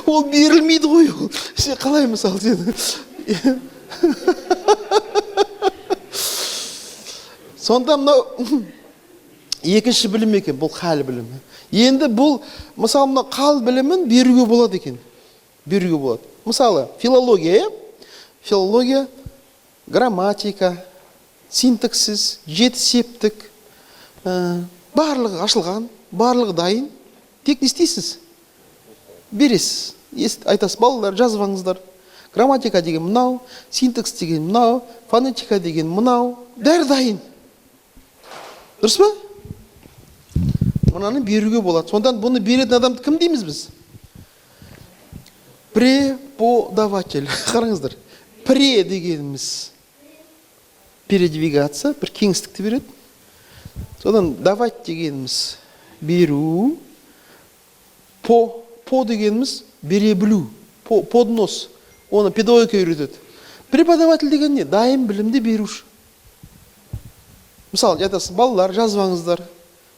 Ол берілмейді ғой ол. Сен қалай мысалы сен? Сонда мынау екінші білім екен, бұл хал білімі. Енді бұл, мысалы, мына хал білімін беруге болады екен. Беруге болады. Мысалы, филология, иә? Филология, грамматика, синтаксис, жеті септік, барлығы ашылған, барлығы дайын. Тек не істейсіз? Бересіз. Айтасыз, балалар, жазып алыңыздар. Грамматика деген мынау, синтакс деген мынау, фонетика деген мынау, бәрі дайын. Дұрыс па? Мынаны беруге болады. Сондан бұны беретін адамды кім дейміз біз? Преподаватель. Қараңыздар. Пре дегеніміз передвигаться, бір кеңістікті береді. Содан давать дегеніміз беру. По дегеніміз бере білу. По, поднос. Оны педагогика үйретеді. Преподаватель деген не? Дайын білімді беруші. Мысалы, айтасыз, балалар, жазып алыңыздар.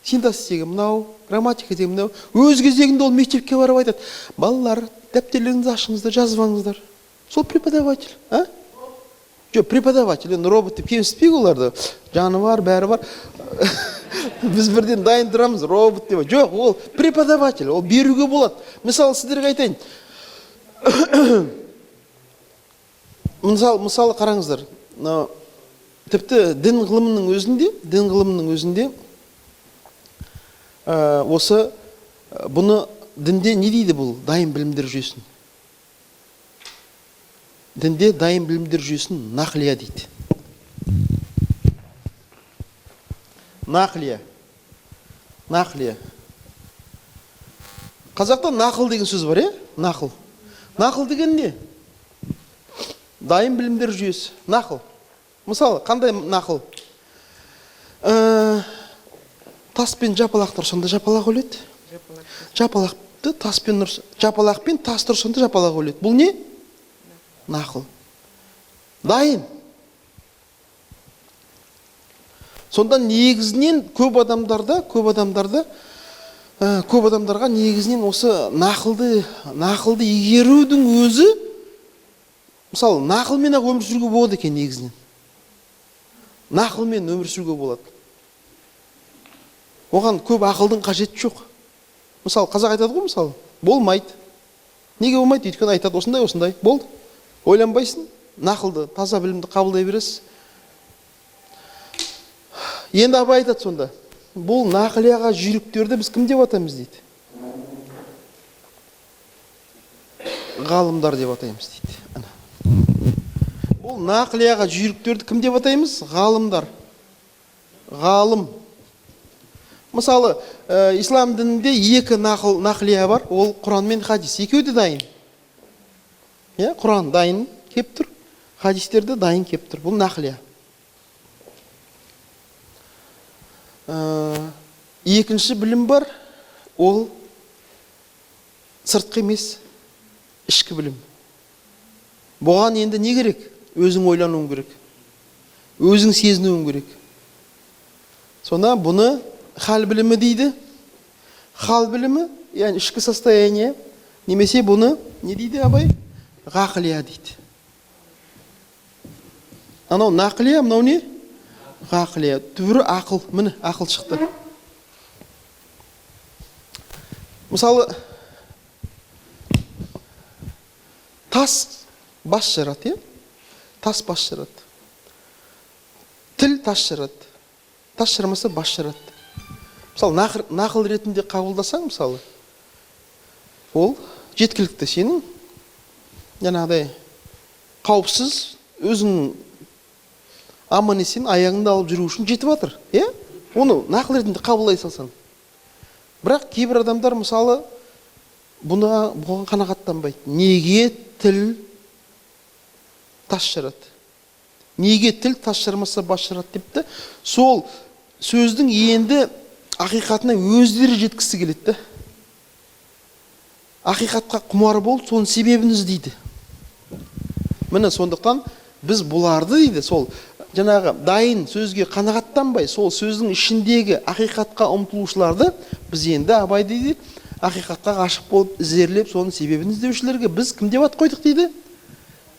Синтаксис деген мынау, грамматика деген мынау. Өз кезегінде ол мектепке барып айтады. Балалар, дәптерлеріңізді ашыңыздар, жазып алыңыздар. Сол преподаватель. А? Жоқ, преподаватель, енді робот деп кемсітпейік оларды. Жаны бар, бәрі бар. Біз бірден дайын тұрамыз, робот деп. Жоқ, ол преподаватель, ол беруге болады. Мысалы, сіздерге айтайын. Мысалы қараңыздар. Мынау, тіпті дін ғылымының өзінде, дін ғылымының өзінде, осы, бұны дінде не дейді бұл дайын білімдер жүйесін? Дінде дайын білімдер жүйесін нақлия дейді. Нақлия. Нақлия. Қазақта нақыл деген сөз бар, е? Нақыл. Нақыл деген не? Дайын білімдер жүйесі. Нақыл. Мысалы, қандай нақыл? Таспен жапалақ тұрсаң да жапалақ өледі. Жапалақты таспен ұрса, жапалақпен тас тұрсаң да жапалақ өледі. Бұл не? Нақыл. Дайын. Сонда негізінен көп адамдарда, көп адамдарда, көп адамдарға негізінен осы нақылды игерудің өзі, мысалы, нақылмен ақ өмір сүруге болады екен негізінен. Нақылмен өмір сүруге болады. Оған көп ақылдың қажеті жоқ. Мысалы, қазақ айтады ғой, мысалы, болмайды. Неге болмайды? Өйткені айтады, осындай, осындай. Болды. Ойланбайсың, нақылды, таза білімді қабылдай бересіз. Енді Абай айтады сонда, бұл нақылияға жүйріктерді біз кім деп атаймыз дейді? Ғалымдар деп атаймыз дейді. Ана. Бұл нақылияға жүйріктерді кім деп атаймыз? Ғалымдар. Ғалым. Мысалы, ислам дінінде екі нақылия бар, ол Құран мен хадис. Екеуі де дайын. Иә, Құран дайын кеп тұр, хадистер де дайын кеп тұр. Бұл нақылия. Екінші білім бар, ол сыртқы емес, ішкі білім. Бұған енді не керек? Өзің ойлануың керек. Өзің сезінуің керек. Сонда бұны хал білімі дейді. Хал білімі, яғни ішкі состояние, немесе бұны не дейді Абай? Ғақлия дейді. Анау нақлия, мынау не? Ғақлия. Түбірі ақыл. Міне, ақыл шықты. Мысалы, тас бас жарады, иә? Тас бас жарады. Тіл тас жарады. Тас жармаса бас жарады. Мысалы, нақыл ретінде қабылдасаң, мысалы, ол жеткілікті сенің жаңағыдай қауіпсіз, өзің аман есен аяғыңды алып жүру үшін жетіп жатыр, иә? Оны нақыл ретінде қабылдай салсаң. Бірақ кейбір адамдар, мысалы, бұған қанағаттанбайды. Неге тіл тас жарады? Неге тіл тас жармаса бас жарады депті. Сол сөздің енді ақиқатына өздері жеткісі келеді да. Ақиқатқа құмар болып, соның себебін іздейді. Міне, сондықтан Біз бұларды дейді, сол жаңағы дайын сөзге қанағаттанбай, сол сөздің ішіндегі ақиқатқа ұмтылушыларды біз енді Абай дейді, ақиқатқа ғашық болып ізерлеп, соның себебін іздеушілерге біз кім деп ат қойдық дейді?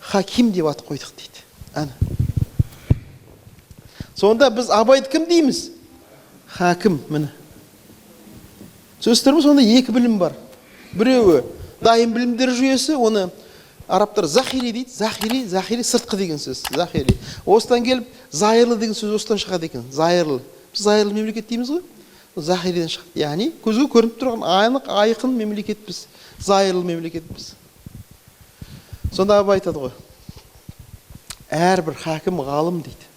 Хаким деп ат қойдық дейді. Әне. Сонда біз Абайды кім дейміз? Хакім, міне. Сөзсіздер ме, сонда екі білім бар. Біреуі дайын білімдер жүйесі, оны арабтар захири дейді, захири, захири сыртқы деген сөз, захири. Осыдан келіп зайырлы деген сөз осыдан шығады екен, зайырлы. Біз зайырлы мемлекет дейміз ғой, захириден шығады. Яғни көзге көрініп тұрған анық, айқын мемлекетпіз, зайырлы мемлекетпіз. Сонда Абай айтады ғой, әрбір хакім ғалым дейді.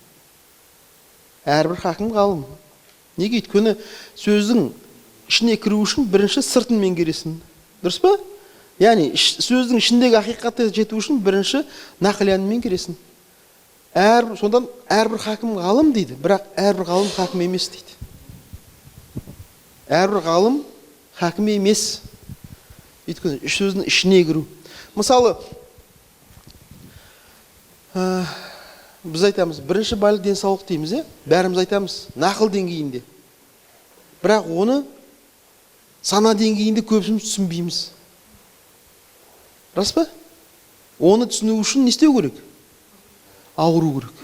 Әрбір хакім ғалым. Неге? Өйткені сөздің ішіне кіру үшін бірінші сыртын меңгересің. Дұрыс па? Яғни сөздің ішіндегі ақиқатқа жету үшін бірінші нақылияны меңгересің. Сондан әрбір хакім ғалым дейді, бірақ әрбір ғалым хакім емес дейді. Әрбір ғалым хакім емес. Өйткені сөздің ішіне кіру. Мысалы, біз айтамыз, бірінші байлық денсаулық дейміз, е? Бәріміз айтамыз, нақыл деңгейінде. Бірақ оны сана деңгейінде көбісіміз түсінбейміз. Рас па? Оны түсіну үшін не істеу керек? Ауыру керек.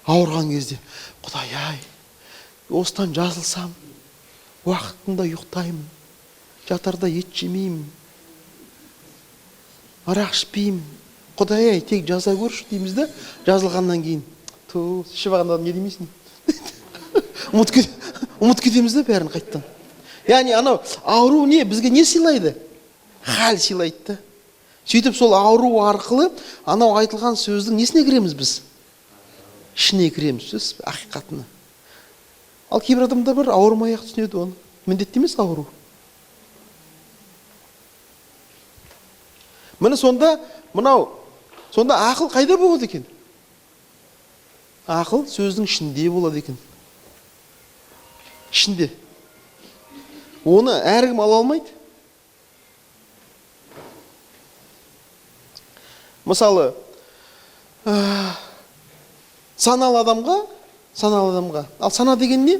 Ауырған кезде, Құдай-ай, осыдан жазылсам, уақытында ұйықтаймын, жатарда ет жемеймін, арақ ішпеймін, Құдай-ай, тек жаза көрші дейміз да, жазылғаннан кейін, ту, ішіп алған адам не демейсің? Ұмытып кетеміз да бәрін қайттан. Яғни анау ауру не, бізге не сыйлайды? Хал сыйлайды да. Сөйтіп сол ауру арқылы анау айтылған сөздің несіне кіреміз біз? Ішіне кіреміз, сөз ақиқатына. Ал кейбір адамдар бар, ауырмай ақ түсінеді оны. Міндетті емес ауру. Міне сонда мынау, сонда ақыл қайда болады екен? Ақыл сөздің ішінде болады екен. Ішінде. Оны әркім ала алмайды. Мысалы, саналы адамға, ал сана деген не?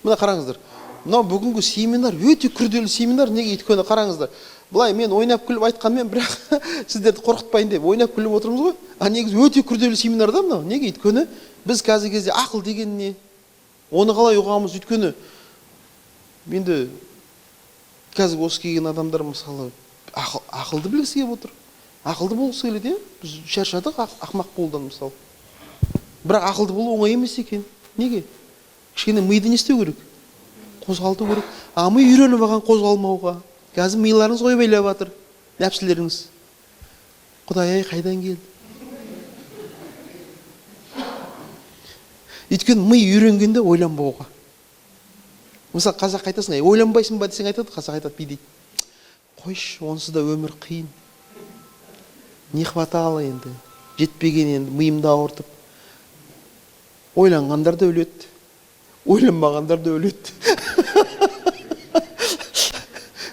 Мына қараңыздар, мынау бүгінгі семинар өте күрделі семинар. Неге? Өйткені қараңыздар, былай мен ойнап күліп айтқанмен, бірақ сіздерді қорқытпайын деп ойнап күліп отырмыз ғой. А негізі өте күрделі семинар да мынау. Неге? Өйткені біз қазіргі кезде ақыл деген не? Оны қалай ұғамыз? Өйткені енді қазір осы келген адамдар мысалы ақылды білгісі келіп отыр. Ақылды болғысы келеді, иә? Біз шаршадық ақымақ болудан мысалы. Бірақ ақылды болу оңай емес екен. Неге? Кішкене миды не істеу керек? Қозғалту керек. А ми үйреніп алған қозғалмауға. Қазір миларыңыз ойбайлап жатыр, нәпсілеріңіз. Құдай-ай, қайдан келді? Өйткені ми үйренгенде ойланбауға. Мысалы, қазақ айтасың, ей, ойланбайсың ба десең айтады, қазақ айтады, би дейді. Қойшы, онсыз да өмір қиын. Не хватало енді, жетпеген енді, миымды ауыртып. Ойланғандар да өледі, ойланбағандар да өледі.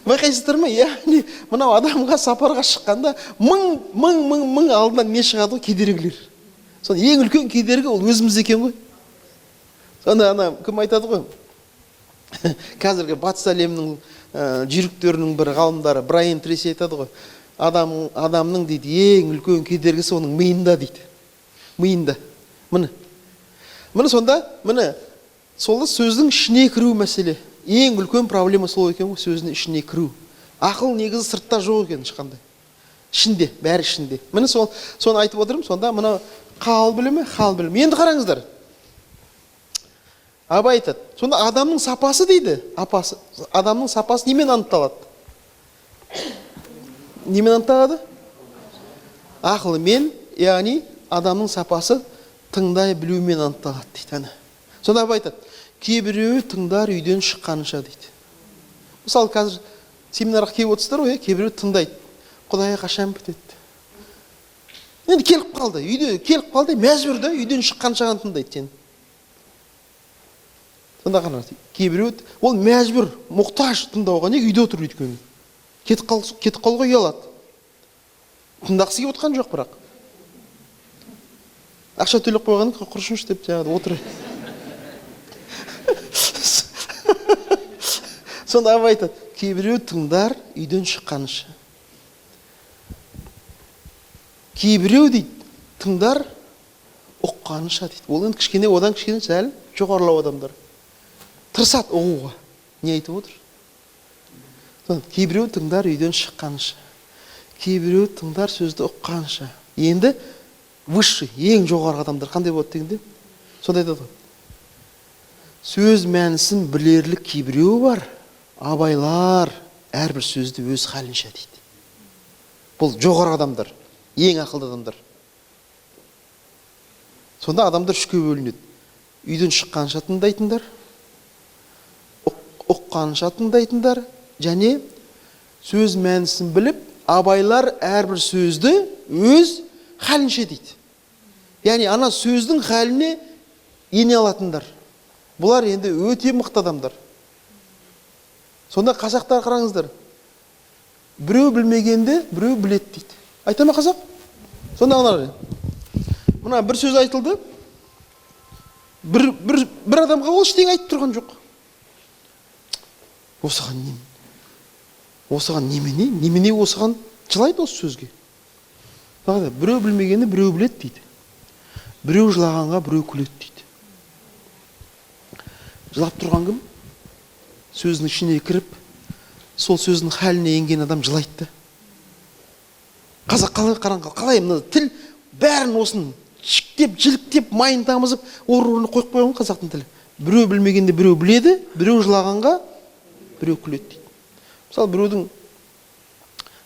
Байқайсыздар ма? Яғни мынау адамға сапарға шыққанда мың, мың, мың, мың алдынан не шығады ғой? Кедергілер. Сонда ең үлкен кедергі ол өзіміз екен ғой. Сонда ана кім айтады ғой? Қазіргі батыс әлемінің жүйріктерінің бір ғалымдары Брайан Трейси айтады ғой. Адамның дейді ең үлкен кедергісі оның миында дейді. Миында. Міне. Міне сонда, міне сол сөздің ішіне кіру мәселе. Ең үлкен проблема сол екен ғой, сөздің ішіне кіру. Ақыл негізі сыртта жоқ екен ешқандай. Ішінде, бәрі ішінде. Міне соны айтып отырмын. Сонда мына қал білімі, хал білімі. Енді қараңыздар. Абай айтады. Сонда адамның сапасы дейді, апасы, адамның сапасы немен анықталады? Немен анықталады? Ақылымен, яғни адамның сапасы тыңдай білумен анықталады дейді. Ана. Сонда Абай айтады, кейбіреуі тыңдар үйден шыққанша дейді. Мысалы, қазір семинарға келіп отырсыздар ғой, кейбіреуі тыңдайды. Құдай қашан бітеді? Енді келіп қалды, үйде келіп қалды, мәжбүр да, үйден шыққанша ғана тыңдайды сені. Сонда ғана кейбіреуі ол мәжбүр, мұқтаж тыңдауға. Неге? Үйде отыр өйткені. Кетіп қалуға ұялады. Тыңдағысы келіп отқан жоқ бірақ. Ақша төлеп қойған құрышыншы деп жаңағы отыр. Сонда Абай айтады, кейбіреу тыңдар үйден шыққанша. Кейбіреу дейді, тыңдар ұққанша дейді. Ол енді кішкене, одан кішкене сәл жоғарылау адамдар. Тырысады ұғуға. Не айтып отыр? Кейбіреу тыңдар үйден шыққанша. Кейбіреу тыңдар сөзді ұққанша. Енді высший, ең жоғарғы адамдар қандай болады дегенде? Сонда айтады ғой. Сөз мәнісін білерлік кейбіреу бар, абайлар әрбір сөзді өз халінше дейді. Бұл жоғарғы адамдар, ең ақылды адамдар. Сонда адамдар үшке бөлінеді. Үйден шыққанша тыңдайтындар, ұққанша тыңдайтындар, және сөз мәнісін біліп, абайлар әрбір сөзді өз халінше дейді. Яғни ана сөздің халіне ене алатындар. Бұлар енді өте мықты адамдар. Сонда қазақтар қараңыздар, біреу білмегенде біреу біледі дейді. Айта ма қазақ? Сонда аналар, мына бір сөз айтылды, бір адамға ол ештеңе айтып тұрған жоқ. Осыған не? Осыған немене? Немене осыған жылайды осы сөзге? Біреу білмегенді біреу біледі дейді. Біреу жылағанға біреу күледі дейді. Жылап тұрған кім? Сөздің ішіне кіріп, сол сөздің халіне енген адам жылайды. Қазақ қалай қараңғы, қалай мына тіл бәрін осын шіктеп, жіліктеп, майын тамызып, орын-орнына қойып қойған қазақтың тілі. Біреу білмегенде біреу біледі, біреу жылағанға біреу күледі дейді. Мысалы,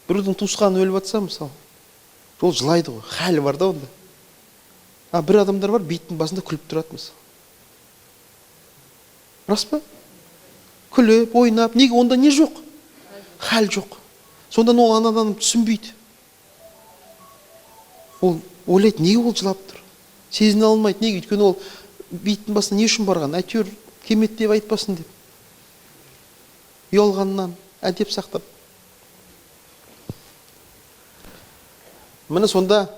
біреудің туысқаны өліп жатса, мысалы, ол жылайды ғой, халі бар да онда. А бір адамдар бар, бейіттің басында күліп тұрады, мысалы. Рас па? Күліп, ойнап, неге онда не жоқ? Хал жоқ. Сонда ол ана адам түсінбейді. Ол ойлайды, неге ол жылап тұр? Сезіне алмайды, неге? Өйткені ол бейіттің басына не үшін барған? Әйтеуір кемет деп айтпасын деп. Ұялғаннан, әдеп сақтап. Міне сонда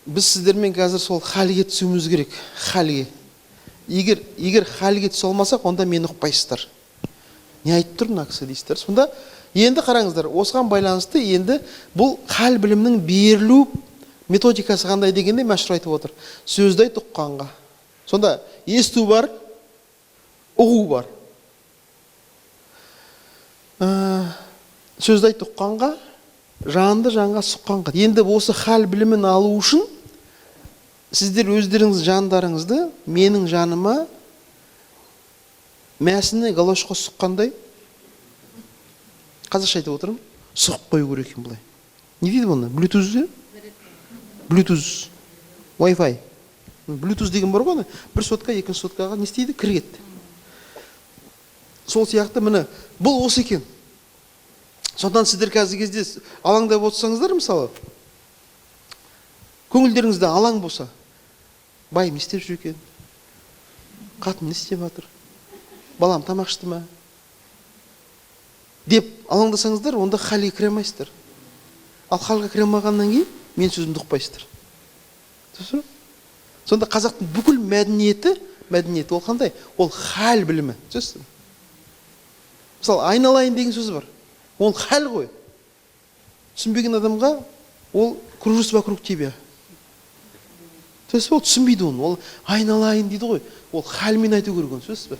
біз сіздермен қазір сол халге түсуіміз керек. Халге. Егер халге түсе алмасақ, онда мені ұқпайсыздар. Не айтып тұр мына кісі дейсіздер. Сонда енді қараңыздар, осыған байланысты енді бұл хал білімнің берілу методикасы қандай дегенде Мәшһүр айтып отыр. Сөзді айт ұққанға. Сонда есту бар, ұғу бар. Сөзді айт ұққанға, жанды жанға сұққанға. Енді осы хал білімін алу үшін сіздер өздеріңіз жандарыңызды менің жаныма мәсіні галошқа сұққандай, қазақша айтып отырмын, сұқып қою керек екен былай. Не дейді бұны? Bluetooth-ді? Bluetooth, Wi-Fi. Bluetooth деген бар ғой, бір сотка, екінші соткаға не істейді? Кіреді. Сол сияқты міне бұл осы екен. Содан сіздер қазіргі кезде алаңдап отырсаңыздар, мысалы, көңілдеріңізде алаң болса, байым не істеп жүр екен, қатын не істеп жатыр, балам тамақ ішті ма деп алаңдасаңыздар, онда халге кіре алмайсыздар. Ал халге кіре алмағаннан кейін мен сөзімді ұқпайсыздар. Түсінесіз бе? Сонда қазақтың бүкіл мәдениеті ол қандай? Ол хал білімі. Түсінесіз бе? Мысалы, айналайын деген сөз бар. Ол хал ғой. Түсінбеген адамға ол кружусь вокруг тебя. Түсінесіз бе? Ол түсінбейді оны. Ол айналайын дейді ғой. Ол халмен айту керек оны, түсінесіз бе?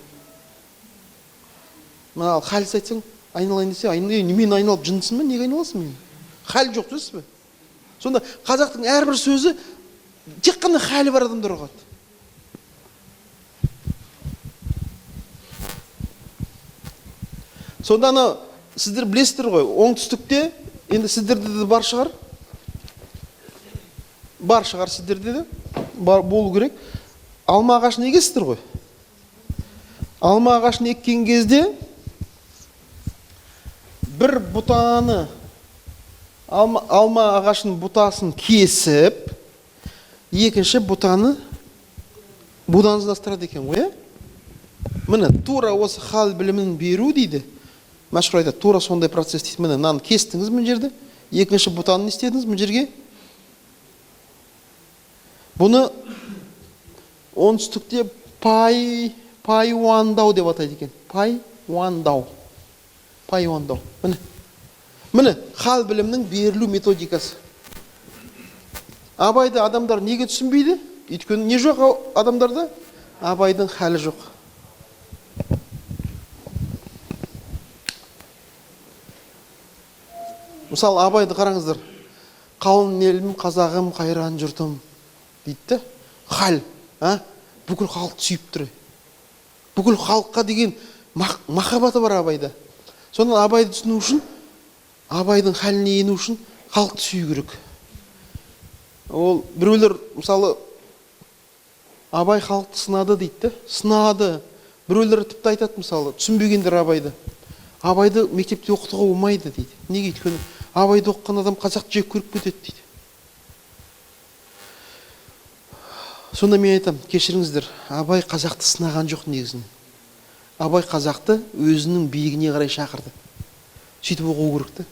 Мына ал халсіз айтсаң, айналайын десе, мен айналып жындысың ба? Неге айналасың мені? Хал жоқ, түсінесіз бе? Сонда қазақтың әрбір сөзі тек қана халі бар адамдар ұғады. Сонда ана сіздер білесіздер ғой, оңтүстікте, енді сіздерде де бар шығар. Бар шығар сіздерде де, бар болу керек. Алма ағашын егесіздер ғой. Алма ағашын еккен кезде бір бұтаны, алма ағашының бұтасын кесіп, екінші бұтаны буданыздастырады екен ғой, ә? Міне, тура осы хал білімін беру дейді. Мәшһүр айтады, тура сондай процесс дейді. Міне, мынаны кестіңіз мына жерде, екінші бұтаны не істедіңіз мына жерге? Бұны оңтүстікте пайуандау деп атайды екен. Пайуандау. Пайуандау. Міне. Міне, хал білімнің берілу методикасы. Абайды адамдар неге түсінбейді? Өйткені не жоқ адамдарда? Абайдың халі жоқ. Мысалы, Абайды қараңыздар. Қалың елім, қазағым, қайран жұртым дейді де. Хал, а? Бүкіл халық сүйіп тұр. Бүкіл халыққа деген махаббаты бар Абайда. Сонан Абайды түсіну үшін, Абайдың халіне ену үшін халықты сүю керек. Ол біреулер, мысалы, Абай халықты сынады дейді де, сынады. Біреулер тіпті айтады, мысалы, түсінбегендер Абайды. Абайды мектепте оқытуға болмайды дейді. Неге? Өйткені Абайды оқыған адам қазақты жек көріп кетеді дейді. Сонда мен айтамын, кешіріңіздер, Абай қазақты сынаған жоқ негізінен. Абай қазақты өзінің биігіне қарай шақырды. Сөйтіп оқу керек те.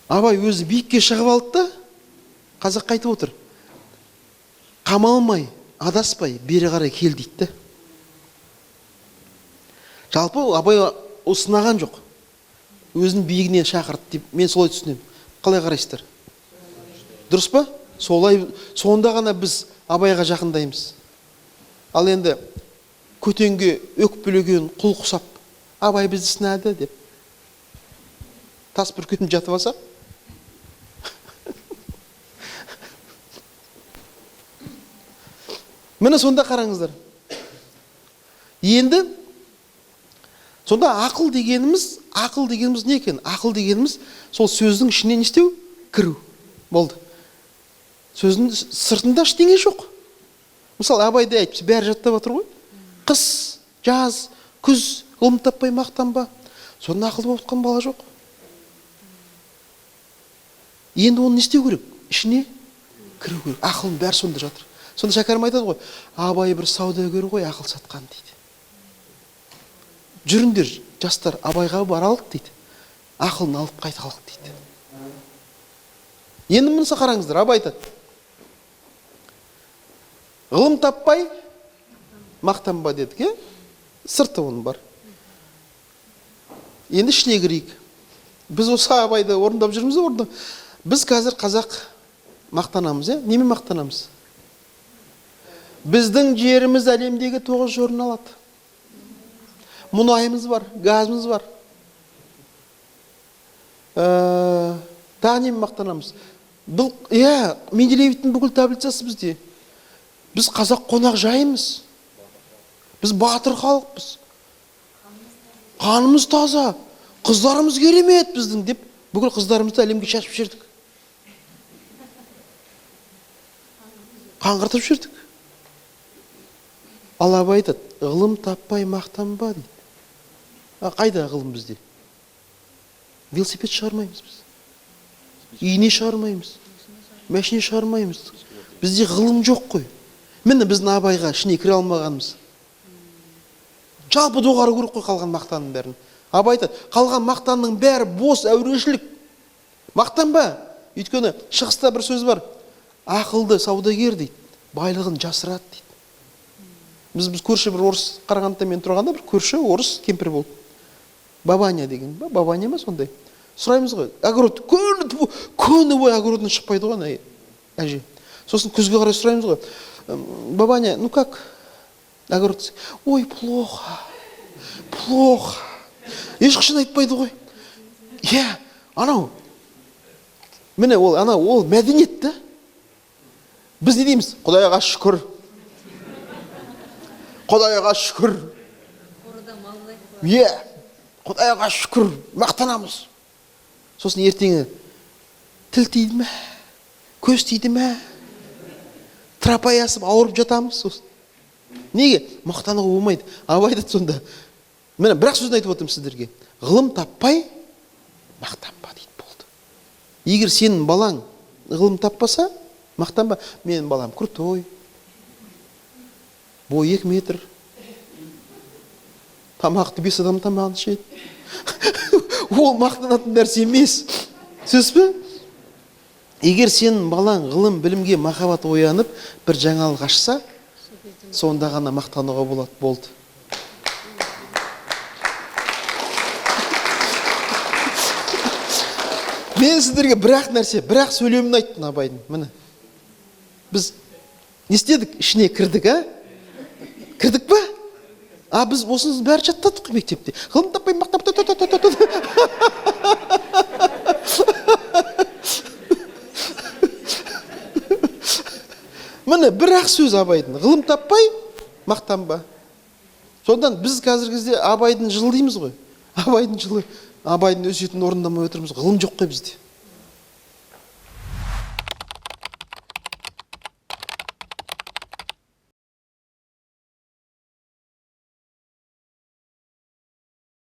Абай өзі биікке шығып алды да, қазақ қайтып отыр. Қамалмай, адаспай, бері қарай кел дейді де. Жалпы Абай сынаған жоқ. Өзінің биігіне шақырды деп мен солай түсінемін. Қалай қарайсыздар? Дұрыс па? Солай, сонда ғана біз Абайға жақындаймыз. Ал енді көтенге өкпелеген құл құсап, Абай бізді сынады деп тас бүркеніп жатып алсақ, міне сонда қараңыздар. Енді сонда ақыл дегеніміз, ақыл дегеніміз не екен? Ақыл дегеніміз сол сөздің ішіне не істеу? Кіру. Болды. Сөздің сыртында ештеңе жоқ. Мысалы, Абай да айтыпты, бәрі жаттап отыр ғой. Қыс, жаз, күз, ғылым таппай мақтанба. Соны ақылды болып отқан бала жоқ. Енді оны не істеу керек? Ішіне кіру керек. Ақылдың бәрі сонда жатыр. Сонда Шәкәрім айтады ғой, Абай бір саудагер ғой, ақыл сатқан дейді. Жүріңдер, жастар, Абайға баралық дейді. Ақылын алып қайталық дейді. Енді мұнысы қараңыздар, Абай айтады. Ғылым таппай мақтанба дедік, е? Сырты оның бар. Енді ішіне кірейік. Біз осы Абайды орындап жүрміз, орындап. Біз қазір қазақ мақтанамыз, е? Немен мақтанамыз? Біздің жеріміз әлемдегі 9 орын алады. Мұнайымыз бар, газымыз бар. Тағы немен мақтанамыз? Бұл, иә, Менделеевтің бүкіл таблицасы бізде. Біз қазақ қонақ жайымыз. Біз батыр халықпыз. Қанымыз таза. Қыздарымыз керемет біздің деп бүкіл қыздарымызды әлемге шашып жібердік. Қаңғыртып жібердік. Ал Абай айтады, ғылым таппай мақтанба дейді. А қайда ғылым бізде? Велосипед шығармаймыз біз. Ине шығармаймыз. Машина шығармаймыз. Бізде ғылым жоқ қой. Міне біздің Абайға ішіне кіре алмағанымыз. Жалпы доғару керек қой қалған мақтанның бәрін. Абай айтады, қалған мақтанның бәрі бос әурешілік. Мақтанба. Өйткені шығыста бір сөз бар. Ақылды саудагер дейді, байлығын жасырады дейді. Біз көрші бір орыс, Қарағандыда мен тұрғанда бір көрші орыс кемпір болды. Бабаня деген ба? Бабаня ма сондай? Сұраймыз ғой. Огород, күні бойы огородынан шықпайды ғой ана әже. Сосын күзге қарай сұраймыз ғой. Бабаня, ну как? Огород. Ой, плохо. Плохо. Ешқашан айтпайды ғой. Иә, анау. Міне ол, анау, ол мәдениет та. Біз не дейміз? Құдайға шүкір. Құдайға шүкір. Иә, Құдайға шүкір. Мақтанамыз. Сосын ертеңі тіл тиді ме? Көз тиді ме? Тырапай асып ауырып жатамыз сосын. Неге? Мақтануға болмайды. Абай айтады сонда. Міне бір-ақ сөзін айтып отырмын сіздерге. Ғылым таппай мақтанба дейді, болды. Егер сенің балаң ғылым таппаса, мақтанба. Менің балам крутой. Бойы 2 метр. Тамақты 5 адам тамағын ішеді. Ол мақтанатын нәрсе емес. Түсінесіз бе? Егер сенің балаң ғылым білімге махаббат оянып, бір жаңалық ашса, сонда ғана мақтануға болады. Болды. Мен сіздерге бір-ақ нәрсе, бір-ақ сөйлемін айттым Абайдың. Міне. Біз не істедік? Ішіне кірдік, а? Кірдік па? А біз осының бәрін жаттадық қой мектепте. Ғылым таппай мақтап та та та та та. Міне бір-ақ сөз Абайдың. Ғылым таппай мақтанба. Сондан біз қазіргі кезде Абайдың жылы дейміз ғой. Абайдың жылы, Абайдың өсиетін орындамай отырмыз. Ғылым жоқ қой бізде.